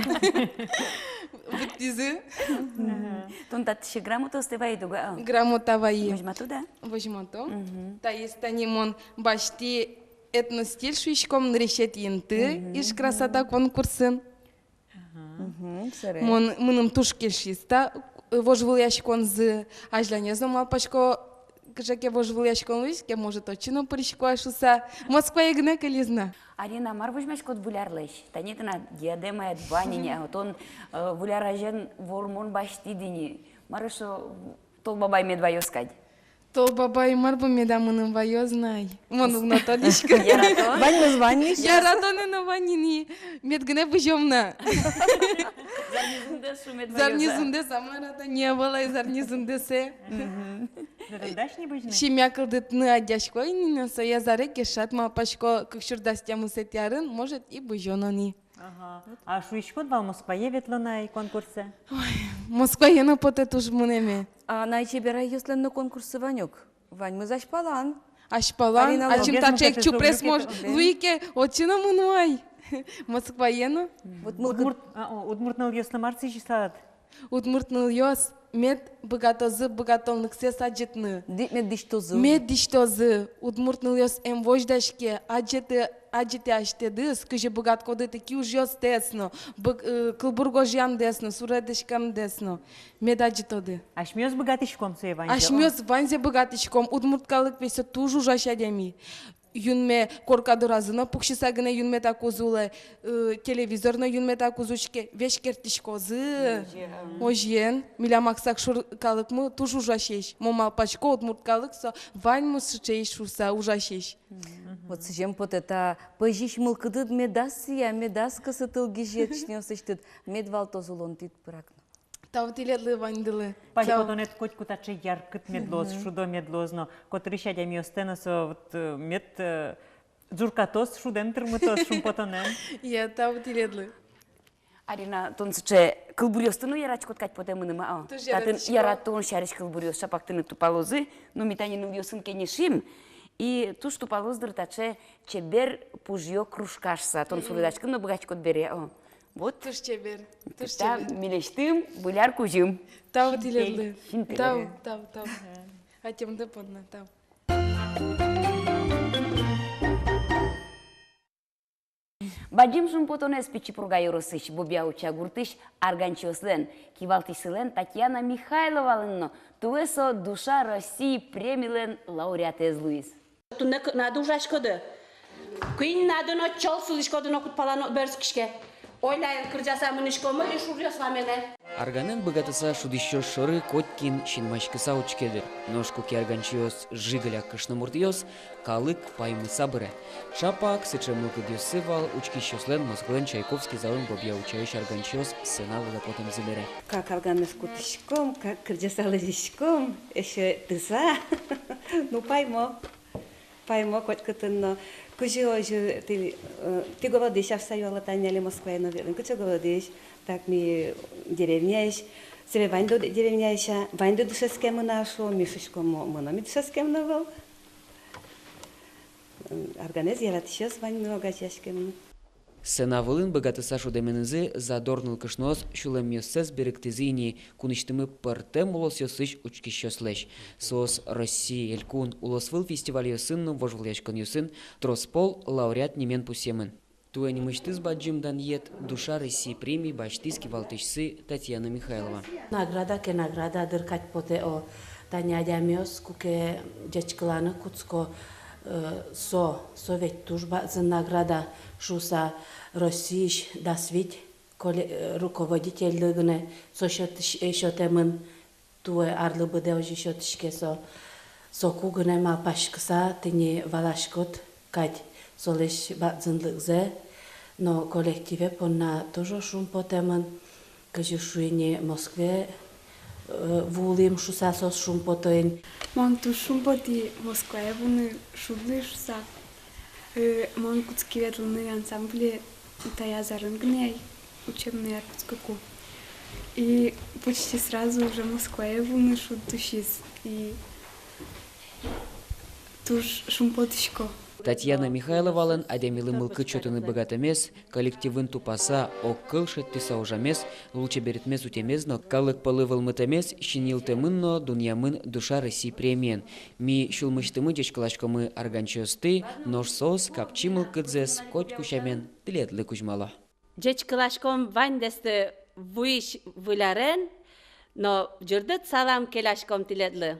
Быдтӥзы. Мгм. Тон татчы грамотаосты вайид ук-а? Грамота вайи. Возьматод-а? Возьмато. Мгм. Таиз тани мон басьтӥ «Этностиль» шуиськом нырысетӥ инты, мгм, «Иж красота» конкурсын. Ага. Мгм, сыре. Мон, мыным туж кельшиз та, э, вожвылъяськонзы, азьланезлы малпасько, кыӵе ке вожвылъяськон луиз ке, может, отчы но пырисько шуыса. Москвае гинэ кылиз на. Арина, мар возьмаськод Выль арлэсь? Тани тынад диадемаед вань ини, а тон, э, Выль ар азьын вормон басьтӥд ини. Мар эшшо Тол Бабай мед ваёз кадь? Тол Бабай мар бон меда мыным ваёз на ай? Мон уг но тодӥськы. Яратон? Ваньмыз вань ни. Яратонэ но вань ини, мед гинэ бызём на. Зарни зындэс шу мед ваёз-а? Зарни зындэс, а мар-а, тани ӧвӧл ай зарни зындэсэ. Мгм. Семья кылдытыны адӟисько ини но, соя зарегес шат малпасько, кык сюрс дас тямысэтӥ арын, может, и бызёно ни. Ага. А шуиськод вал Москвае ветлоно ай конкурсэ? Ой, Москвае но потэ туж мынэме. А на ай чеберайёслэн но конкурссы вань ук. Ваньмыз азьпалан. Азьпалан. Арина, ачим таӵе ик чупрес мож луи ке, отчы но мыно ай. Москвае но. Вот мылкыд... Удмурт, а, о, удмурт нылъёслы мар сӥзьысалад? Удмурт нылъёс мед быгатозы быгатонлыксэс адӟытыны. Ди-, мед дӥсьтозы. Мед дӥсьтозы. Удмурт нылъёс эн возьдаське, адӟытэ, адӟытэ асьтэдыз, кызьы быгатӥськоды тӥ ки ужъёстэс но, быг-, э, кылбур гожъямдэс но, суредаськемдэс но. Мед адӟытоды. Асьмеос быгатӥськом сое ваньзэ. Асьмеос ваньзэ быгатӥськом. Удмурт калык ведь со туж ужась адями. Юнме корка доразы но пуксьыса гинэ юнметак уз улэ, э, телевизор но юнметак уз учке, весь керттӥськозы. Озьыен, милям Аксакшур калыкмы туж ужасесь. Мон малпасько, удмурт калык со ваньмыз сыӵеесь шуыса, ужасесь. Мгм. Вот сӥзем потэ, та пӧзись мылкыдыд медаз сия, медаз кысы тылгизьыетӥосысьтыд, мед валтоз улонтӥд пырак но. Тау тӥледлы ваньдылы. Пазьпотонэд котьку таӵе яркыт мед луоз, шудо мед луоз но, котырысь адямиостэ но со вот, э, мед, э, ӝуркатоз, шудэн тырмытоз, шумпотонэн. Я, тау тӥледлы. Арина, тон сыӵе кылбуръёсты но яратӥськод кадь потэ мыным, а? Туж яратӥсько. Татын яратон сярысь кылбуръёс шапак тыныд тупалозы, но ми тани нылъёсын кенешим, и туж тупалоз дыр таӵе чебер пужъё кружка шуыса, тон суредаськыны но быгатӥськод бере, о. Вот. Туж чебер, туж чебер. Та милесьтым Выль ар кузьым. Тау тӥледлы. Синпель. Тау, тау, тау. Ага. Ӧтемды понна тау. Бадӟым шумпотонэз Пичи Пурга ёросысь Бобья-Уча гуртысь арганчиослэн, кивалтӥсьсылэн Татьяна Михайловалэн но. Туэ со «Душа России» премилэн лауреатэз луиз. Туннэ кыкнады ужаськоды. Куиньнады но чол сылӥськоды но, кудпала но берытскиське. Ойляен кырӟаса мынӥськомы, и шуръёс ваменэ. Арганэн быгатыса шудӥсьёс шоры котькин синмаськыса учке, дыр. Нош куке арганчиос жигыляк кышномуртъёс, калык паймыса быре. Шапак сыӵе мылкыдъёссы вал учкисьёслэн Москваын Чайковский залын бобья утчаись арганчиос сцена вылэ потэмзы бере. Как арганэз кутӥськом, как кырӟаса лэзиськом, эшшо тыса. Ну, паймо. Паймо котькытын но. Кызьы озьы тӥ, э, тӥ городысь, шуса юало, тани али Москвае но ветлӥм. Кыӵе городысь? Так, ми деревняысь. Собере ваньды деревняысь-а, ваньды дышетскемын-а, шуо. Ми шуиськом: мо, мыно ми дышетскемын ӧвӧл. Арганэз яратӥсьёс ваньмы огазеяськемын. Сцена вылын быгатыса шудэменызы задор нылкышноос сюлэмъёссэс берыктӥзы ини кунысьтымы пӧртэм улосъёсысь учкисьёслэсь. Соос Россия, элькун, улосвыл фестивальёсын но вожвылъяськонъёсын трос пол лауреат нимен пусъемын. Туэ нимысьтыз бадӟым данъет — «Душа России» премия басьтӥз кивалтӥсьсы Татьяна Михайлова. Награда ке награда, дыр, кадь потэ, о. Тани адямиос куке ӟечкыланы кутско, э, со, со ведь туж бадӟым награда шуса, Россиысь дас вить колле-, э, руководительлы гинэ со сётӥсь-, э, сётэмын. Туэ арлы быдэ озьы сётӥське со. Соку гинэ малпаськыса тӥни валаськод кадь солэсь бадӟымлыкзэ. Но коллективе понна тоже шумпотэмын. Кызьы шуи ни, Москвае, э, вуылӥм шуса соос шумпото ини. Мон туж шумпотӥ Москвае вуыны шудлы шуса. Э, мон кутски ветлыны ансамбле таяз арын гинэ ай, учебный ар кутскыку. И почти сразу уже Москвае вуыны шуд усиз. И туж шумпотӥсько. Татьяна Михайловалэн адямилы мылкыд сётыны быгатэмез, коллективын тупаса, огкыл шедьтыса ужамез, лулчеберетмес утемез но калык пӧлы вӧлмытэмез синйылтэмын но дунъямын «Душа России» премиен. Ми сюлмысьтымы ӟечкыласькомы арганчиосты, нош соос капчи мылкыдзэс котьку сямен тӥледлы кузьмало. Ӟечкыласьком ваньдэсты вуись Выль арен, но ӟырдыт салам келяськом тӥледлы.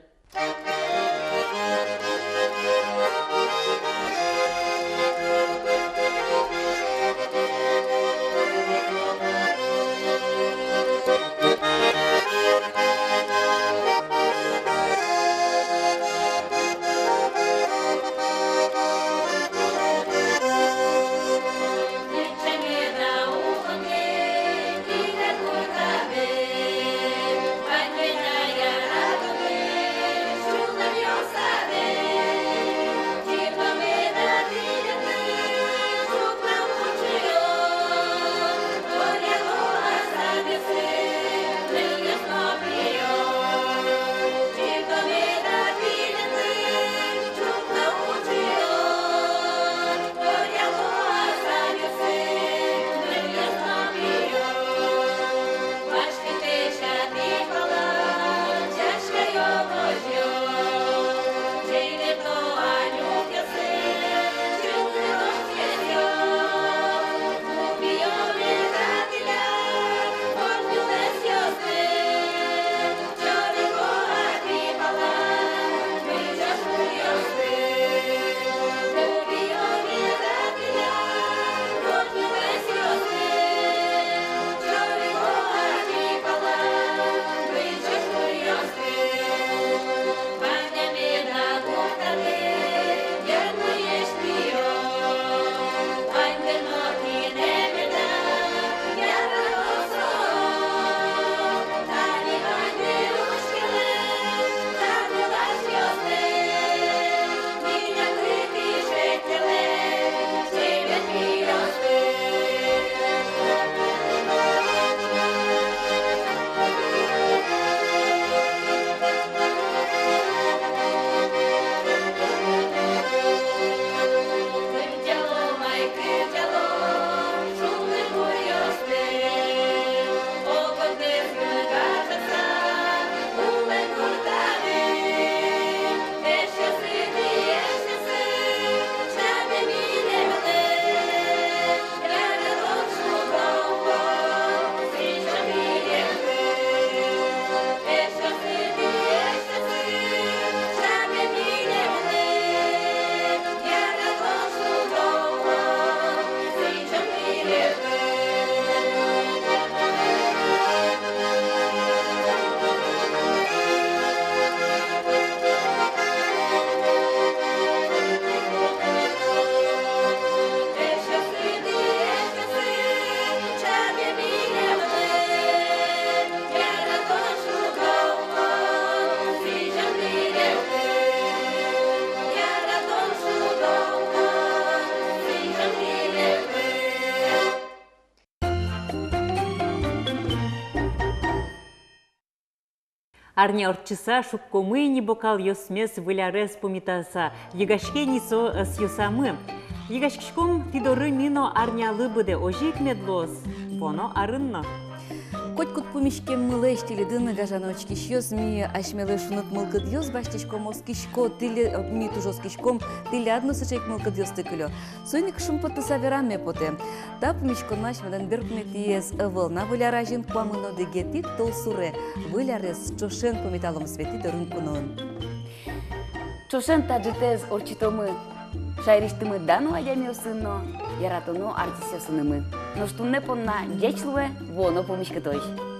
Арня ортчыса шуккомы ини бокалъёсмес выль арез пумитаса, йыгаське ини со ӧсъёсамы. Йыгаськиськом тӥ доры ми но арнялы быдэ, озьы ик мед луоз вуоно арын но. Котькуд пумиськеммылэсь тӥледын, гажано учкисьёс, ми асьмелы шуныт мылкыдъёс басьтӥськом, оскисько тӥле-, ми туж оскиськом, тӥляд но сыӵе ик мылкыдъёсты кылё. Соин ик шумпоттыса вераме потэ: та пумиськонмы асьмелэн берпуметӥез ӧвӧл на. Выль ар азьын куамын одӥгетӥ толсуре выль арез ӵошен пумиталомы Светӥ дорын куноын. Ӵошен та ӝытэз ортчытомы шаерысьтымы дано адямиосын но, яратоно артистъёсынымы. Нош туннэ понна ӟеч луэ, вуоно пумиськытозь.